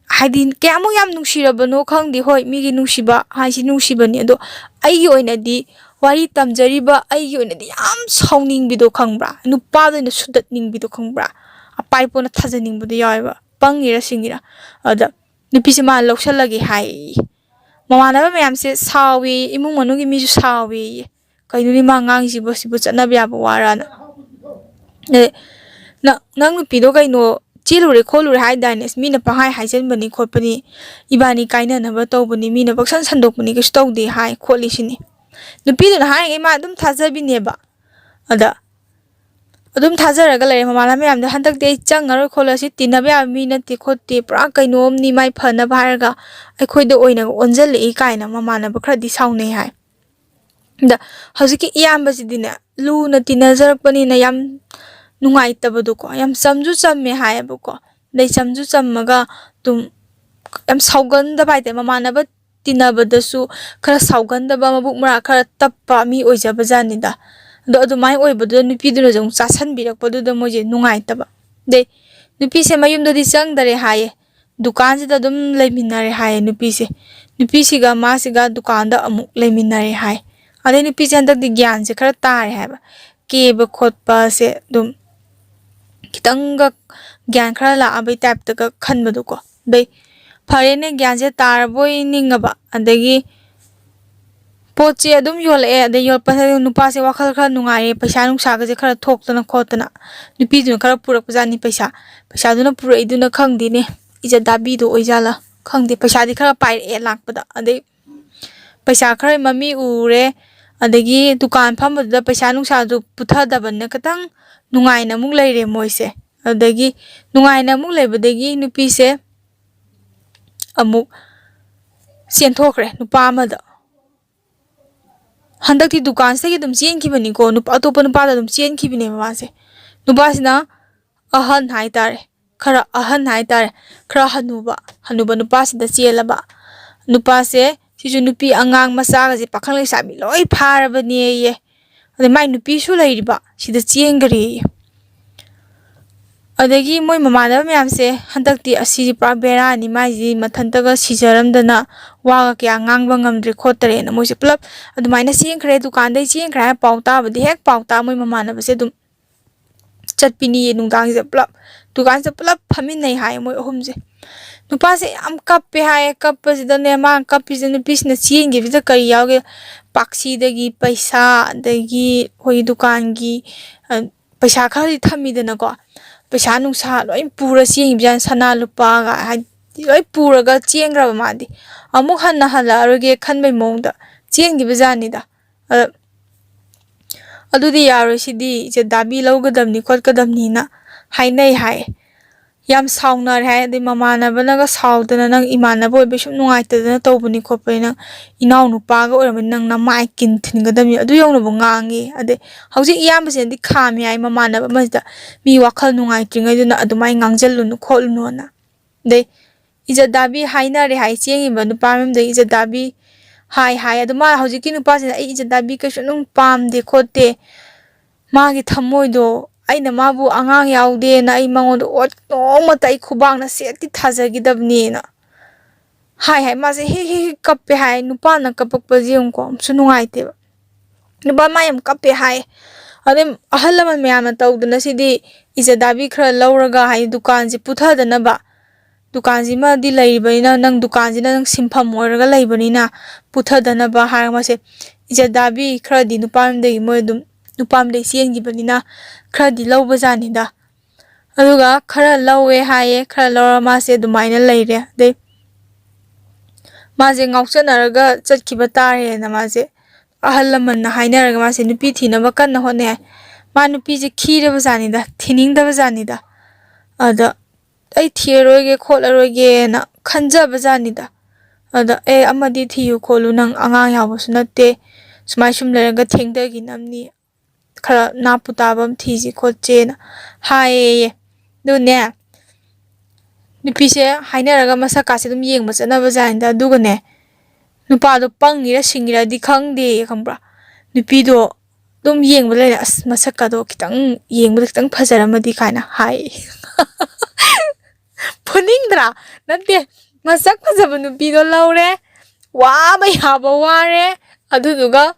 ꯍꯥꯏꯗꯤ ꯀꯌꯥꯃꯨꯛ ꯌꯥꯝ ꯅꯨꯡꯁꯤꯔꯕꯅꯣ ꯈꯪꯗꯦ꯫ ꯍꯣꯏ, ꯃꯤꯒꯤ ꯅꯨꯡꯁꯤꯕ ꯍꯥꯏꯁꯤ ꯅꯨꯡꯁꯤꯕꯅꯤ, ꯑꯗꯣ ꯑꯩꯒꯤ ꯑꯣꯏꯅꯗꯤ ꯋꯥꯔꯤ ꯇꯝꯖꯔꯤꯕ ꯑꯩꯒꯤ ꯑꯣꯏꯅꯗꯤ ꯌꯥꯝ ꯁꯥꯎꯅꯤꯡꯕꯤꯗꯣ ꯈꯪꯕ꯭ꯔꯥ? ꯅꯨꯄꯥꯗ ꯑꯣꯏꯅ ꯁꯨꯗꯠꯅꯤꯡꯕꯤꯗꯣ ꯈꯪꯕ꯭ꯔꯥ? ꯑꯄꯥꯏ ꯄꯣꯅ ꯊꯥꯖꯅꯤꯡꯕꯗꯣ ꯌꯥꯎꯋꯦꯕ, ꯄꯪꯉꯤꯔ ꯁꯤꯡꯉꯤꯔ꯫ ꯑꯗ ꯅꯨꯄꯤꯁꯦ ꯃꯥꯅ ꯂꯧꯁꯜꯂꯒꯦ ꯍꯥꯏꯌꯦ꯫ ꯃꯃꯥꯟꯅꯕ ꯃꯌꯥꯝꯁꯦ ꯁꯥꯎꯏ, ꯏꯃꯨꯡ ꯃꯅꯨꯡꯒꯤ ꯃꯤꯁꯨ ꯁꯥꯎꯏ꯫ "ꯀꯩꯅꯣꯅꯦ ꯃꯥ ꯉꯥꯡꯉꯤꯁꯤꯕꯨ, ꯁꯤꯕꯨ ꯆꯠꯅꯕ ꯌꯥꯕ ꯋꯥꯔꯅ?" ꯑꯦ, "ꯅ-, ꯅꯪ ꯅꯨꯄꯤꯗꯣ ꯀꯩꯅꯣ ꯆꯦꯜꯂꯨꯔꯦ ꯈꯣꯠꯂꯨꯔꯦ ꯍꯥꯏꯗꯥꯏꯅꯦ? ꯑꯁ, ꯃꯤꯅ ꯄꯪꯍꯥꯏ ꯍꯥꯏꯖꯟꯕꯅꯤ ꯈꯣꯠꯄꯅꯤ, ꯏꯕꯥꯅꯤ ꯀꯥꯏꯅꯅꯕ ꯇꯧꯕꯅꯤ, ꯃꯤꯅ ꯄꯪꯁꯟ ꯁꯟꯗꯣꯛꯄꯅꯤ, ꯀꯩꯁꯨ ꯇꯧꯗꯦ" ꯍꯥꯏ ꯈꯣꯠꯂꯤ ꯁꯤꯅꯤ꯫ ꯅꯨꯄꯤꯗꯨꯅ ꯍꯥꯏꯔꯤꯉꯩ ꯃꯥ ꯑꯗꯨꯝ ꯊꯥꯖꯕꯤꯅꯦꯕ꯫ ꯑꯗ ꯑꯗꯨꯝ ꯊꯥꯖꯔꯒ ꯂꯩꯔꯦ ꯃꯃꯥꯟꯅꯕ ꯃꯌꯥꯝꯗꯣ, "ꯍꯟꯗꯛꯇꯤ ꯑꯩ ꯆꯪꯉꯔꯣꯏ ꯈꯣꯠꯂꯣꯏ, ꯁꯤ ꯇꯤꯟꯅꯕ ꯌꯥꯕ ꯃꯤ ꯅꯠꯇꯦ ꯈꯣꯠꯇꯦ, ꯄꯨꯔꯥ ꯀꯩꯅꯣꯝꯅꯤ, ꯃꯥꯏ ꯐꯅꯕ ꯍꯥꯏꯔꯒ ꯑꯩꯈꯣꯏꯗ ꯑꯣꯏꯅ ꯑꯣꯟꯁꯤꯜꯂꯛꯏ" ꯀꯥꯏꯅ ꯃꯃꯥꯟꯅꯕ ꯈꯔꯗꯤ ꯁꯥꯎꯅꯩ ꯍꯥꯏ꯫ ꯑꯗ ꯍꯧꯖꯤꯛꯀꯤ ꯏꯌꯥꯝꯕꯁꯤꯗꯤꯅꯦ, ꯂꯨꯅ ꯇꯤꯟꯅꯖꯔꯛꯄꯅꯤꯅ ꯌꯥꯝ ꯅꯨꯡꯉꯥꯏꯇꯕꯗꯣꯀꯣ, ꯌꯥꯝ ꯆꯝꯁꯨ ꯆꯝꯃꯦ ꯍꯥꯏꯌꯦꯕꯀꯣ꯫ ꯑꯗꯩ ꯆꯝꯁꯨ ꯆꯝꯃꯒ ꯑꯗꯨꯝ ꯌꯥꯝ ꯁꯥꯎꯒꯟꯗꯕ ꯍꯥꯏꯇꯥꯔꯦ, ꯃꯃꯥꯟꯅꯕ ꯇꯤꯟꯅꯕꯗꯁꯨ ꯈꯔ ꯁꯥꯎꯒꯟꯗꯕ, ꯃꯕꯨꯛ ꯃꯔꯥ ꯈꯔ ꯇꯞꯄ ꯃꯤ ꯑꯣꯏꯖꯕ ꯖꯥꯠꯅꯤꯗ꯫ ꯑꯗꯣ ꯑꯗꯨꯃꯥꯏꯅ ꯑꯣꯏꯕꯗꯨꯗ ꯅꯨꯄꯤꯗꯨꯅꯁꯨ ꯑꯃꯨꯛ ꯆꯥꯁꯟꯕꯤꯔꯛꯄꯗꯨꯗ ꯃꯣꯏꯁꯦ ꯅꯨꯡꯉꯥꯏꯇꯕ꯫ ꯑꯗꯩ ꯅꯨꯄꯤꯁꯦ ꯃꯌꯨꯝꯗꯗꯤ ꯆꯪꯗꯔꯦ ꯍꯥꯏꯌꯦ, ꯗꯨꯀꯥꯟꯁꯤꯗ ꯑꯗꯨꯝ ꯂꯩꯃꯤꯟꯅꯔꯦ ꯍꯥꯏꯌꯦ ꯅꯨꯄꯤꯁꯦ꯫ ꯅꯨꯄꯤꯁꯤꯒ ꯃꯥꯁꯤꯒ ꯗꯨꯀꯥꯟꯗ ꯑꯃꯨꯛ ꯂꯩꯃꯤꯟꯅꯔꯦ ꯍꯥꯏ꯫ ꯑꯗꯩ ꯅꯨꯄꯤꯁꯦ ꯍꯟꯗꯛꯇꯤ ꯒ꯭ꯌꯥꯟꯁꯦ ꯈꯔ ꯇꯥꯔꯦ ꯍꯥꯏꯕ, ꯀꯦꯕ ꯈꯣꯠꯄꯁꯦ ꯑꯗꯨꯝ ꯈꯤꯇꯪꯒ ꯒ꯭ꯌꯥꯟ ꯈꯔ ꯂꯥꯛꯑꯕꯩ ꯇꯥꯏꯞꯇꯒ ꯈꯟꯕꯗꯣꯀꯣ꯫ ꯑꯗꯩ ꯐꯔꯦꯅꯦ, ꯒ꯭ꯌꯥꯟꯁꯦ ꯇꯥꯔꯕꯣꯏ ꯅꯤꯡꯉꯕ꯫ ꯑꯗꯒꯤ ꯄꯣꯠꯁꯦ ꯑꯗꯨꯝ ꯌꯣꯜꯂꯛꯑꯦ, ꯑꯗꯩ ꯌꯣꯜꯂꯛꯄꯁꯤꯗ ꯅꯨꯄꯥꯁꯦ ꯋꯥꯈꯜ ꯈꯔ ꯅꯨꯡꯉꯥꯏꯔꯦ, ꯄꯩꯁꯥ ꯅꯨꯡꯁꯥꯒꯁꯦ ꯈꯔ ꯊꯣꯛꯇꯅ ꯈꯣꯠꯇꯅ꯫ ꯅꯨꯄꯤꯗꯨꯅ ꯈꯔ ꯄꯨꯔꯛꯄꯖꯥꯠꯅꯤ ꯄꯩꯁꯥ꯫ ꯄꯩꯁꯥꯗꯨꯅ ꯄꯨꯔꯛꯏꯗꯨꯅ ꯈꯪꯗꯦꯅꯦ, ꯏꯖꯠ ꯗꯥꯕꯤꯗꯣ ꯑꯣꯏꯖꯥꯠꯂꯥ ꯈꯪꯗꯦ, ꯄꯩꯁꯥꯗꯤ ꯈꯔ ꯄꯥꯏꯔꯛꯑꯦ ꯂꯥꯛꯄꯗ꯫ ꯑꯗꯩ ꯄꯩꯁꯥ ꯈꯔ ꯃꯃꯤ ꯎꯔꯦ, ꯑꯗꯒꯤ ꯗꯨꯀꯥꯟ ꯐꯝꯕꯗꯨꯗ ꯄꯩꯁꯥ ꯅꯨꯡꯁꯥꯗꯨ ꯄꯨꯊꯗꯕꯅꯤꯅ ꯈꯤꯇꯪ ꯅꯨꯡꯉꯥꯏꯅ ꯑꯃꯨꯛ ꯂꯩꯔꯦ ꯃꯣꯏꯁꯦ꯫ ꯑꯗꯒꯤ ꯅꯨꯡꯉꯥꯏꯅ ꯑꯃꯨꯛ ꯂꯩꯕꯗꯒꯤ ꯅꯨꯄꯤꯁꯦ ꯑꯃꯨꯛ ꯆꯦꯟꯊꯣꯛꯈ꯭ꯔꯦ ꯅꯨꯄꯥ ꯑꯃꯗ꯫ ꯍꯟꯗꯛꯇꯤ ꯗꯨꯀꯥꯟꯁꯤꯗꯒꯤ ꯑꯗꯨꯝ ꯆꯦꯟꯈꯤꯕꯅꯤꯀꯣ, ꯅꯨꯄꯥ, ꯑꯇꯣꯞꯄ ꯅꯨꯄꯥꯗ ꯑꯗꯨꯝ ꯆꯦꯟꯈꯤꯕꯅꯦꯕ ꯃꯥꯁꯦ꯫ ꯅꯨꯄꯥꯁꯤꯅ ꯑꯍꯟ ꯍꯥꯏꯇꯥꯔꯦ, ꯈꯔ ꯑꯍꯟ ꯍꯥꯏꯇꯥꯔꯦ, ꯈꯔ ꯍꯅꯨꯕ, ꯍꯅꯨꯕ ꯅꯨꯄꯥꯁꯤꯗ ꯆꯦꯜꯂꯕ꯫ ꯅꯨꯄꯥꯁꯦ ꯁꯤꯁꯨ ꯅꯨꯄꯤ ꯑꯉꯥꯡ ꯃꯆꯥꯒꯁꯦ ꯄꯥꯈꯪ ꯂꯩꯁꯥꯕꯤ ꯂꯣꯏ ꯐꯥꯔꯕꯅꯦꯌꯦ꯫ ꯑꯗꯩ ꯃꯥꯏ ꯅꯨꯄꯤꯁꯨ ꯂꯩꯔꯤꯕ ꯁꯤꯗ ꯆꯦꯟꯈ꯭ꯔꯦꯌꯦ꯫ ꯑꯗꯒꯤ ꯃꯣꯏ ꯃꯃꯥꯟꯅꯕ ꯃꯌꯥꯝꯁꯦ, "ꯍꯟꯗꯛꯇꯤ ꯑꯁꯤꯗꯤ ꯄꯨꯔꯥ ꯕꯦꯔꯥꯅꯤ, ꯃꯥꯏꯁꯤ ꯃꯊꯟꯇꯒ ꯁꯤꯖꯔꯝꯗꯅ ꯋꯥꯒ ꯀꯌꯥ ꯉꯥꯡꯕ ꯉꯝꯗ꯭ꯔꯦ ꯈꯣꯠꯇ꯭ꯔꯦꯅ" ꯃꯣꯏꯁꯦ ꯄꯨꯂꯞ ꯑꯗꯨꯃꯥꯏꯅ ꯆꯦꯟꯈ꯭ꯔꯦ, ꯗꯨꯀꯥꯟꯗꯩ ꯆꯦꯟꯈ꯭ꯔꯦ ꯍꯥꯏꯕ ꯄꯥꯎ ꯇꯥꯕꯗꯤ, ꯍꯦꯛ ꯄꯥꯎ ꯇꯥ ꯃꯣꯏ ꯃꯃꯥꯟꯅꯕꯁꯦ ꯑꯗꯨꯝ ꯆꯠꯄꯤꯅꯤꯌꯦ ꯅꯨꯡꯗꯥꯡꯁꯤꯗ ꯄꯨꯂꯞ꯫ ꯗꯨꯀꯥꯟꯁꯤꯗ ꯄꯨꯂꯞ ꯐꯝꯃꯤꯟꯅꯩ ꯍꯥꯏꯌꯦ ꯃꯣꯏ ꯑꯍꯨꯝꯁꯦ꯫ ꯅꯨꯄꯥꯁꯦ ꯌꯥꯝ ꯀꯞꯄꯦ ꯍꯥꯏꯌꯦ꯫ ꯀꯞꯄꯁꯤꯗꯅꯦ, ꯃꯥꯅ ꯀꯞꯄꯤꯁꯦ, ꯅꯨꯄꯤꯁꯤꯅ ꯆꯦꯟꯈꯤꯕꯁꯤꯗ ꯀꯔꯤ ꯌꯥꯎꯒꯦ? ꯄꯥꯛꯁꯤꯗꯒꯤ ꯄꯩꯁꯥ, ꯑꯗꯒꯤ ꯑꯩꯈꯣꯏꯒꯤ ꯗꯨꯀꯥꯟꯒꯤ, ꯑ, ꯄꯩꯁꯥ ꯈꯔꯗꯤ ꯊꯝꯃꯤꯗꯅꯀꯣ, ꯄꯩꯁꯥ ꯅꯨꯡꯁꯥ ꯂꯣꯏ ꯄꯨꯔ ꯆꯦꯟꯈꯤꯕꯖꯥꯠꯅꯤ, ꯁꯅꯥ ꯂꯨꯄꯥꯒ ꯍꯥꯏꯗꯤ ꯂꯣꯏ ꯄꯨꯔꯒ ꯆꯦꯟꯈ꯭ꯔꯕ꯫ ꯃꯥꯗꯤ ꯑꯃꯨꯛ ꯍꯟꯅ ꯍꯜꯂꯛꯑꯔꯣꯏꯒꯦ ꯈꯟꯕꯩ ꯃꯑꯣꯡꯗ ꯆꯦꯟꯈꯤꯕꯖꯥꯠꯅꯤꯗ꯫ ꯑꯗ ꯑꯗꯨꯗꯤ ꯌꯥꯔꯣꯏ, ꯁꯤꯗꯤ ꯏꯖꯠ ꯗꯥꯕꯤ ꯂꯧꯒꯗꯕꯅꯤ ꯈꯣꯠꯀꯗꯕꯅꯤꯅ ꯍꯥꯏꯅꯩ ꯍꯥꯏ꯫ ꯌꯥꯝ ꯁꯥꯎꯅꯔꯦ ꯍꯥꯏ꯫ ꯑꯗꯩ ꯃꯃꯥꯟꯅꯕꯅꯒ ꯁꯥꯎꯗꯅ, "ꯅꯪ ꯏꯃꯥꯟꯅꯕ ꯑꯣꯏꯕꯩ ꯁꯨꯝ ꯅꯨꯡꯉꯥꯏꯇꯗꯅ ꯇꯧꯕꯅꯤ ꯈꯣꯠꯄꯅꯤ, ꯅꯪ ꯏꯅꯥꯎ ꯅꯨꯄꯥꯒ ꯑꯣꯏꯔꯝꯕꯅꯤ, ꯅꯪ ꯅꯃꯥꯏ ꯀꯤꯟ ꯊꯤꯟꯒꯗꯕꯅꯤ", ꯑꯗꯨ ꯌꯧꯅꯕꯨ ꯉꯥꯡꯉꯤ꯫ ꯑꯗꯩ ꯍꯧꯖꯤꯛ ꯏꯌꯥꯝꯕꯁꯤꯅꯗꯤ ꯈꯥꯝꯃꯤ ꯍꯥꯏ, ꯃꯃꯥꯟꯅꯕ ꯑꯃꯁꯤꯗ ꯃꯤ ꯋꯥꯈꯜ ꯅꯨꯡꯉꯥꯏꯇ꯭ꯔꯤꯉꯩꯗꯨꯅ ꯑꯗꯨꯃꯥꯏꯅ ꯉꯥꯡꯁꯤꯜꯂꯨꯅꯨ ꯈꯣꯠꯂꯨꯅꯣꯅ꯫ ꯑꯗꯩ ꯏꯖꯠ ꯗꯥꯕꯤ ꯍꯥꯏꯅꯔꯦ ꯍꯥꯏ, ꯆꯦꯟꯈꯤꯕ ꯅꯨꯄꯥ ꯃꯌꯨꯝꯗꯒꯤ ꯏꯖꯠ ꯗꯥꯕꯤ ꯍꯥꯏ ꯍꯥꯏ꯫ ꯑꯗꯣ ꯃꯥ ꯍꯧꯖꯤꯛꯀꯤ ꯅꯨꯄꯥꯁꯤꯅ, "ꯑꯩ ꯏꯖꯠ ꯗꯥꯕꯤ ꯀꯩꯁꯨ ꯑꯗꯨꯝ ꯄꯥꯝꯗꯦ ꯈꯣꯠꯇꯦ, ꯃꯥꯒꯤ ꯊꯃꯣꯏꯗꯣ, ꯑꯩꯅ ꯃꯥꯕꯨ ꯑꯉꯥꯡ ꯌꯥꯎꯗꯦꯅ ꯑꯩ ꯃꯉꯣꯟꯗ ꯑꯣꯠ-, ꯅꯣꯡꯃꯇ ꯑꯩ ꯈꯨꯕꯥꯛꯅ ꯁꯦꯠꯇꯤ ꯊꯥꯖꯈꯤꯗꯕꯅꯦꯅ" ꯍꯥꯏ ꯍꯥꯏ꯫ ꯃꯥꯁꯦ ꯍꯤ ꯍꯤ ꯍꯤ ꯀꯞꯄꯦ ꯍꯥꯏ꯫ ꯅꯨꯄꯥꯅ ꯀꯞꯄꯛꯄꯁꯦ ꯌꯦꯡꯉꯨꯀꯣ, ꯑꯃꯁꯨ ꯅꯨꯡꯉꯥꯏꯇꯦꯕ꯫ ꯅꯨꯄꯥ ꯃꯥ ꯌꯥꯝ ꯀꯞꯄꯦ ꯍꯥꯏ꯫ ꯑꯗꯩ ꯑꯍꯜ ꯂꯃꯟ ꯃꯌꯥꯝꯅ ꯇꯧꯗꯅ, "ꯁꯤꯗꯤ ꯏꯖꯠ ꯗꯥꯕꯤ ꯈꯔ ꯂꯧꯔꯒ" ꯍꯥꯏ, "ꯗꯨꯀꯥꯟꯁꯦ ꯄꯨꯊꯗꯅꯕ, ꯗꯨꯀꯥꯟꯁꯤꯃꯗꯤ ꯂꯩꯔꯤꯕꯅꯤꯅ, ꯅꯪ ꯗꯨꯀꯥꯟꯁꯤꯅ ꯅꯪ ꯁꯤꯟꯐꯝ ꯑꯣꯏꯔꯒ ꯂꯩꯕꯅꯤꯅ ꯄꯨꯊꯗꯅꯕ" ꯍꯥꯏꯔꯒ ꯃꯥꯁꯦ ꯏꯖꯠ ꯗꯥꯕꯤ ꯈꯔꯗꯤ ꯅꯨꯄꯥ ꯑꯃꯗꯒꯤ, ꯃꯣꯏ ꯑꯗꯨꯝ ꯅꯨꯄꯥ ꯑꯃꯗꯒꯤ ꯆꯦꯟꯈꯤꯕꯅꯤꯅ ꯈꯔꯗꯤ ꯂꯧꯕꯖꯥꯠꯅꯤꯗ꯫ ꯑꯗꯨꯒ ꯈꯔ ꯂꯧꯋꯦ ꯍꯥꯏꯌꯦ, ꯈꯔ ꯂꯧꯔ ꯃꯥꯁꯦ ꯑꯗꯨꯃꯥꯏꯅ ꯂꯩꯔꯦ꯫ ꯑꯗꯩ ꯃꯥꯁꯦ ꯉꯥꯎꯆꯠꯅꯔꯒ ꯆꯠꯈꯤꯕ ꯇꯥꯔꯦꯅ ꯃꯥꯁꯦ ꯑꯍꯜ ꯂꯃꯟꯅ ꯍꯥꯏꯅꯔꯒ ꯃꯥꯁꯦ ꯅꯨꯄꯤ ꯊꯤꯅꯕ ꯀꯟꯅ ꯍꯣꯠꯅꯩ ꯍꯥꯏ꯫ ꯃꯥ ꯅꯨꯄꯤꯁꯦ ꯈꯤꯔꯕ ꯖꯥꯠꯅꯤꯗ, ꯊꯤꯅꯤꯡꯗꯕ ꯖꯥꯠꯅꯤꯗ꯫ ꯑꯗ "ꯑꯩ ꯊꯤꯔꯔꯣꯏꯒꯦ ꯈꯣꯠꯂꯔꯣꯏꯒꯦꯅ" ꯈꯟꯖꯕ ꯖꯥꯠꯅꯤꯗ꯫ ꯑꯗ "ꯑꯦ, ꯑꯃꯗꯤ ꯊꯤꯌꯨ ꯈꯣꯠꯂꯨ, ꯅꯪ ꯑꯉꯥꯡ ꯌꯥꯎꯕꯁꯨ ꯅꯠꯇꯦ, ꯁꯨꯃꯥꯏ ꯁꯨꯝ ꯂꯩꯔꯒ ꯊꯦꯡꯊꯈꯤꯅꯕꯅꯤ, ꯈꯔ ꯅꯥꯄꯨ ꯇꯥꯕ ꯑꯃ ꯊꯤꯁꯤ ꯈꯣꯠꯁꯦꯅ" ꯍꯥꯏꯌꯦꯌꯦ꯫ ꯑꯗꯨꯅꯦ, ꯅꯨꯄꯤꯁꯦ ꯍꯥꯏꯅꯔꯒ ꯃꯁꯛꯀꯥꯁꯦ ꯑꯗꯨꯝ ꯌꯦꯡꯕ ꯆꯠꯅꯕ ꯖꯥꯠꯅꯤꯗ꯫ ꯑꯗꯨꯒꯅꯦ, ꯅꯨꯄꯥꯗꯣ ꯄꯪꯉꯤꯔ ꯁꯤꯡꯉꯤꯔꯗꯤ ꯈꯪꯗꯦ, ꯈꯪꯕ꯭ꯔꯥ? ꯅꯨꯄꯤꯗꯣ ꯑꯗꯨꯝ ꯌꯦꯡꯕ ꯂꯩꯔꯦ, "ꯑꯁ, ꯃꯁꯛꯀꯗꯣ ꯈꯤꯇꯪ ꯌꯦꯡꯕꯗ ꯈꯤꯇꯪ ꯐꯖꯔꯝꯃꯗꯤ" ꯀꯥꯏꯅ ꯍꯥꯏ꯫ ꯐꯨꯅꯤꯡꯗ꯭ꯔꯥ? ꯅꯠꯇꯦ, ꯃꯁꯛ ꯐꯖꯕ ꯅꯨꯄꯤꯗꯣ ꯂꯧꯔꯦ, ꯋꯥꯕ ꯌꯥꯕ ꯋꯥꯔꯦ, ꯑꯗꯨꯗꯨꯒ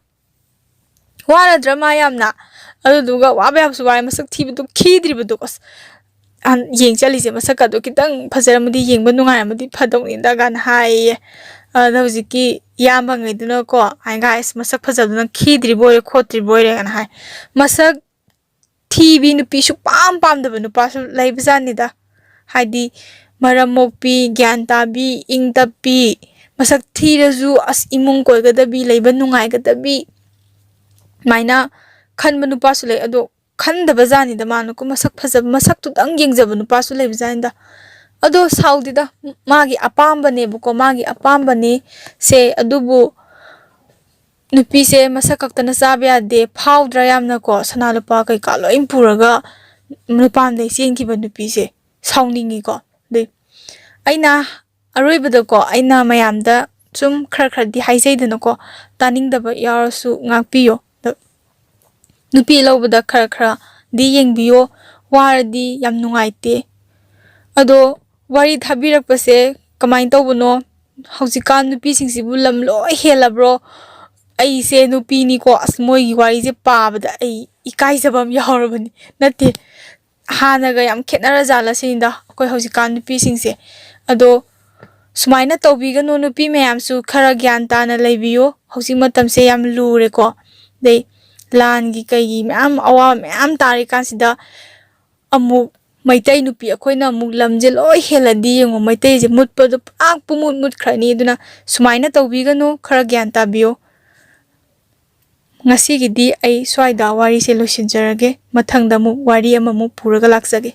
ꯋꯥꯔꯗ꯭ꯔꯥ ꯃꯥ ꯌꯥꯝꯅ? ꯑꯗꯨꯗꯨꯒ ꯋꯥꯕ ꯌꯥꯕꯁꯨ ꯋꯥꯔꯦ, ꯃꯁꯛ ꯊꯤꯕꯗꯣ, ꯈꯤꯗ꯭ꯔꯤꯕꯗꯣ, ꯑꯁ, ꯌꯦꯡ ꯆꯠꯂꯤꯁꯦ, ꯃꯁꯛꯀꯗꯣ ꯈꯤꯇꯪ ꯐꯖꯔꯝꯃꯗꯤ, ꯌꯦꯡꯕ ꯅꯨꯡꯉꯥꯏꯔꯝꯃꯗꯤ ꯐꯗꯧꯅꯤꯗ ꯀꯥꯏꯅ ꯍꯥꯏꯌꯦ꯫ ꯑꯗ ꯍꯧꯖꯤꯛꯀꯤ ꯏꯌꯥꯝꯕꯉꯩꯗꯨꯅꯀꯣ, "ꯑꯩ guys, ꯃꯁꯛ ꯐꯖꯕꯗꯨꯅ ꯈꯤꯗ꯭ꯔꯤꯕꯣꯏꯔꯦ ꯈꯣꯠꯇ꯭ꯔꯤꯕꯣꯏꯔꯦ" ꯀꯥꯏꯅ ꯍꯥꯏ꯫ ꯃꯁꯛ ꯊꯤꯕꯤ ꯅꯨꯄꯤ ꯁꯨꯛꯄꯥꯝ ꯄꯥꯝꯗꯕ ꯅꯨꯄꯥꯁꯨ ꯂꯩꯕꯖꯥꯠꯅꯤꯗ꯫ ꯍꯥꯏꯗꯤ ꯃꯔꯝ ꯃꯣꯛꯄꯤ, ꯒ꯭ꯌꯥꯟ ꯇꯥꯕꯤ, ꯏꯪ ꯇꯞꯄꯤ, ꯃꯁꯛ ꯊꯤꯔꯁꯨ ꯑꯁ ꯏꯃꯨꯡ ꯀꯣꯏꯒꯗꯕꯤ, ꯂꯩꯕ ꯅꯨꯡꯉꯥꯏꯒꯗꯕꯤ, ꯑꯗꯨꯃꯥꯏꯅ ꯈꯟꯕ ꯅꯨꯄꯥꯁꯨ ꯂꯩ꯫ ꯑꯗꯣ ꯈꯟꯗꯕ ꯖꯥꯠꯅꯤꯗ ꯃꯥꯅꯀꯣ, ꯃꯁꯛ ꯐꯖꯕ, ꯃꯁꯛꯇꯨꯗꯪ ꯌꯦꯡꯖꯕ ꯅꯨꯄꯥꯁꯨ ꯂꯩꯕ ꯖꯥꯠꯅꯤꯗ꯫ ꯑꯗꯣ ꯁꯥꯎꯗꯦꯗ, ꯃꯥꯒꯤ ꯑꯄꯥꯝꯕꯅꯦꯕꯀꯣ, ꯃꯥꯒꯤ ꯑꯄꯥꯝꯕꯅꯤ ꯁꯦ꯫ ꯑꯗꯨꯕꯨ ꯅꯨꯄꯤꯁꯦ ꯃꯁꯛ ꯈꯛꯇꯅ ꯆꯥꯕ ꯌꯥꯗꯦ, ꯐꯥꯎꯗ꯭ꯔꯥ ꯌꯥꯝꯅꯀꯣ? ꯁꯅꯥ ꯂꯨꯄꯥ ꯀꯩꯀꯥ ꯂꯣꯏ ꯄꯨꯔꯒ ꯅꯨꯄꯥ ꯑꯃꯗꯩ ꯆꯦꯟꯈꯤꯕ ꯅꯨꯄꯤꯁꯦ ꯁꯥꯎꯅꯤꯡꯉꯤꯀꯣ꯫ ꯑꯗꯩ ꯑꯩꯅ ꯑꯔꯣꯏꯕꯗꯀꯣ, ꯑꯩꯅ ꯃꯌꯥꯝꯗ ꯁꯨꯝ ꯈꯔ ꯈꯔꯗꯤ ꯍꯥꯏꯖꯩꯗꯅꯀꯣ, ꯇꯥꯅꯤꯡꯗꯕ ꯌꯥꯎꯔꯁꯨ ꯉꯥꯛꯄꯤꯌꯣ꯫ ꯑꯗꯣ ꯅꯨꯄꯤ ꯂꯧꯕꯗ ꯈꯔ ꯈꯔꯗꯤ ꯌꯦꯡꯕꯤꯌꯣ, ꯋꯥꯔꯗꯤ ꯌꯥꯝ ꯅꯨꯡꯉꯥꯏꯇꯦ꯫ ꯑꯗꯣ ꯋꯥꯔꯤ ꯊꯥꯕꯤꯔꯛꯄꯁꯦ ꯀꯃꯥꯏꯅ ꯇꯧꯕꯅꯣ? ꯍꯧꯖꯤꯛꯀꯥꯟ ꯅꯨꯄꯤꯁꯤꯡꯁꯤꯕꯨ ꯂꯝ ꯂꯣꯏ ꯍꯦꯜꯂꯕ꯭ꯔꯣ? ꯑꯩꯁꯦ ꯅꯨꯄꯤꯅꯤꯀꯣ, ꯑꯁ, ꯃꯣꯏꯒꯤ ꯋꯥꯔꯤꯁꯦ ꯄꯥꯕꯗ ꯑꯩ ꯏꯀꯥꯏꯖꯕ ꯑꯃ ꯌꯥꯎꯔꯕꯅꯤ꯫ ꯅꯠꯇꯦ, ꯍꯥꯟꯅꯒ ꯌꯥꯝ ꯈꯦꯠꯅꯔꯖꯥꯠꯂ ꯁꯤꯅꯤꯗ ꯑꯩꯈꯣꯏ ꯍꯧꯖꯤꯛꯀꯥꯟ ꯅꯨꯄꯤꯁꯤꯡꯁꯦ꯫ ꯑꯗꯣ ꯁꯨꯃꯥꯏꯅ ꯇꯧꯕꯤꯒꯅꯨ, ꯅꯨꯄꯤ ꯃꯌꯥꯝꯁꯨ ꯈꯔ ꯒ꯭ꯌꯥꯟ ꯇꯥꯅ ꯂꯩꯕꯤꯌꯨ꯫ ꯍꯧꯖꯤꯛ ꯃꯇꯝꯁꯦ ꯌꯥꯝ ꯂꯨꯔꯦꯀꯣ, ꯑꯗꯩ ꯂꯥꯟꯒꯤ ꯀꯩꯒꯤ ꯃꯌꯥꯝ ꯑꯋꯥꯕ ꯃꯌꯥꯝ ꯇꯥꯔꯤꯀꯥꯟꯁꯤꯗ ꯑꯃꯨꯛ ꯃꯩꯇꯩ ꯅꯨꯄꯤ ꯑꯩꯈꯣꯏꯅ ꯑꯃꯨꯛ ꯂꯝꯁꯦ ꯂꯣꯏ ꯍꯦꯜꯂꯗꯤ ꯌꯦꯡꯉꯣ, ꯃꯩꯇꯩꯁꯦ ꯃꯨꯠꯄꯗꯣ ꯄꯨꯔꯥ ꯄꯨꯡꯃꯨꯠ ꯃꯨꯠꯈ꯭ꯔꯅꯤ꯫ ꯑꯗꯨꯅ ꯁꯨꯃꯥꯏꯅ ꯇꯧꯕꯤꯒꯅꯨ, ꯈꯔ ꯒ꯭ꯌꯥꯟ ꯇꯥꯕꯤꯌꯨ꯫ ꯉꯁꯤꯒꯤꯗꯤ ꯑꯩ ꯁ꯭ꯋꯥꯏꯗ ꯋꯥꯔꯤꯁꯦ ꯂꯣꯏꯁꯤꯟꯖꯔꯒꯦ꯫ ꯃꯊꯪꯗ ꯑꯃꯨꯛ ꯋꯥꯔꯤ ꯑꯃꯃꯨꯛ ꯄꯨꯔꯒ ꯂꯥꯛꯆꯒꯦ꯫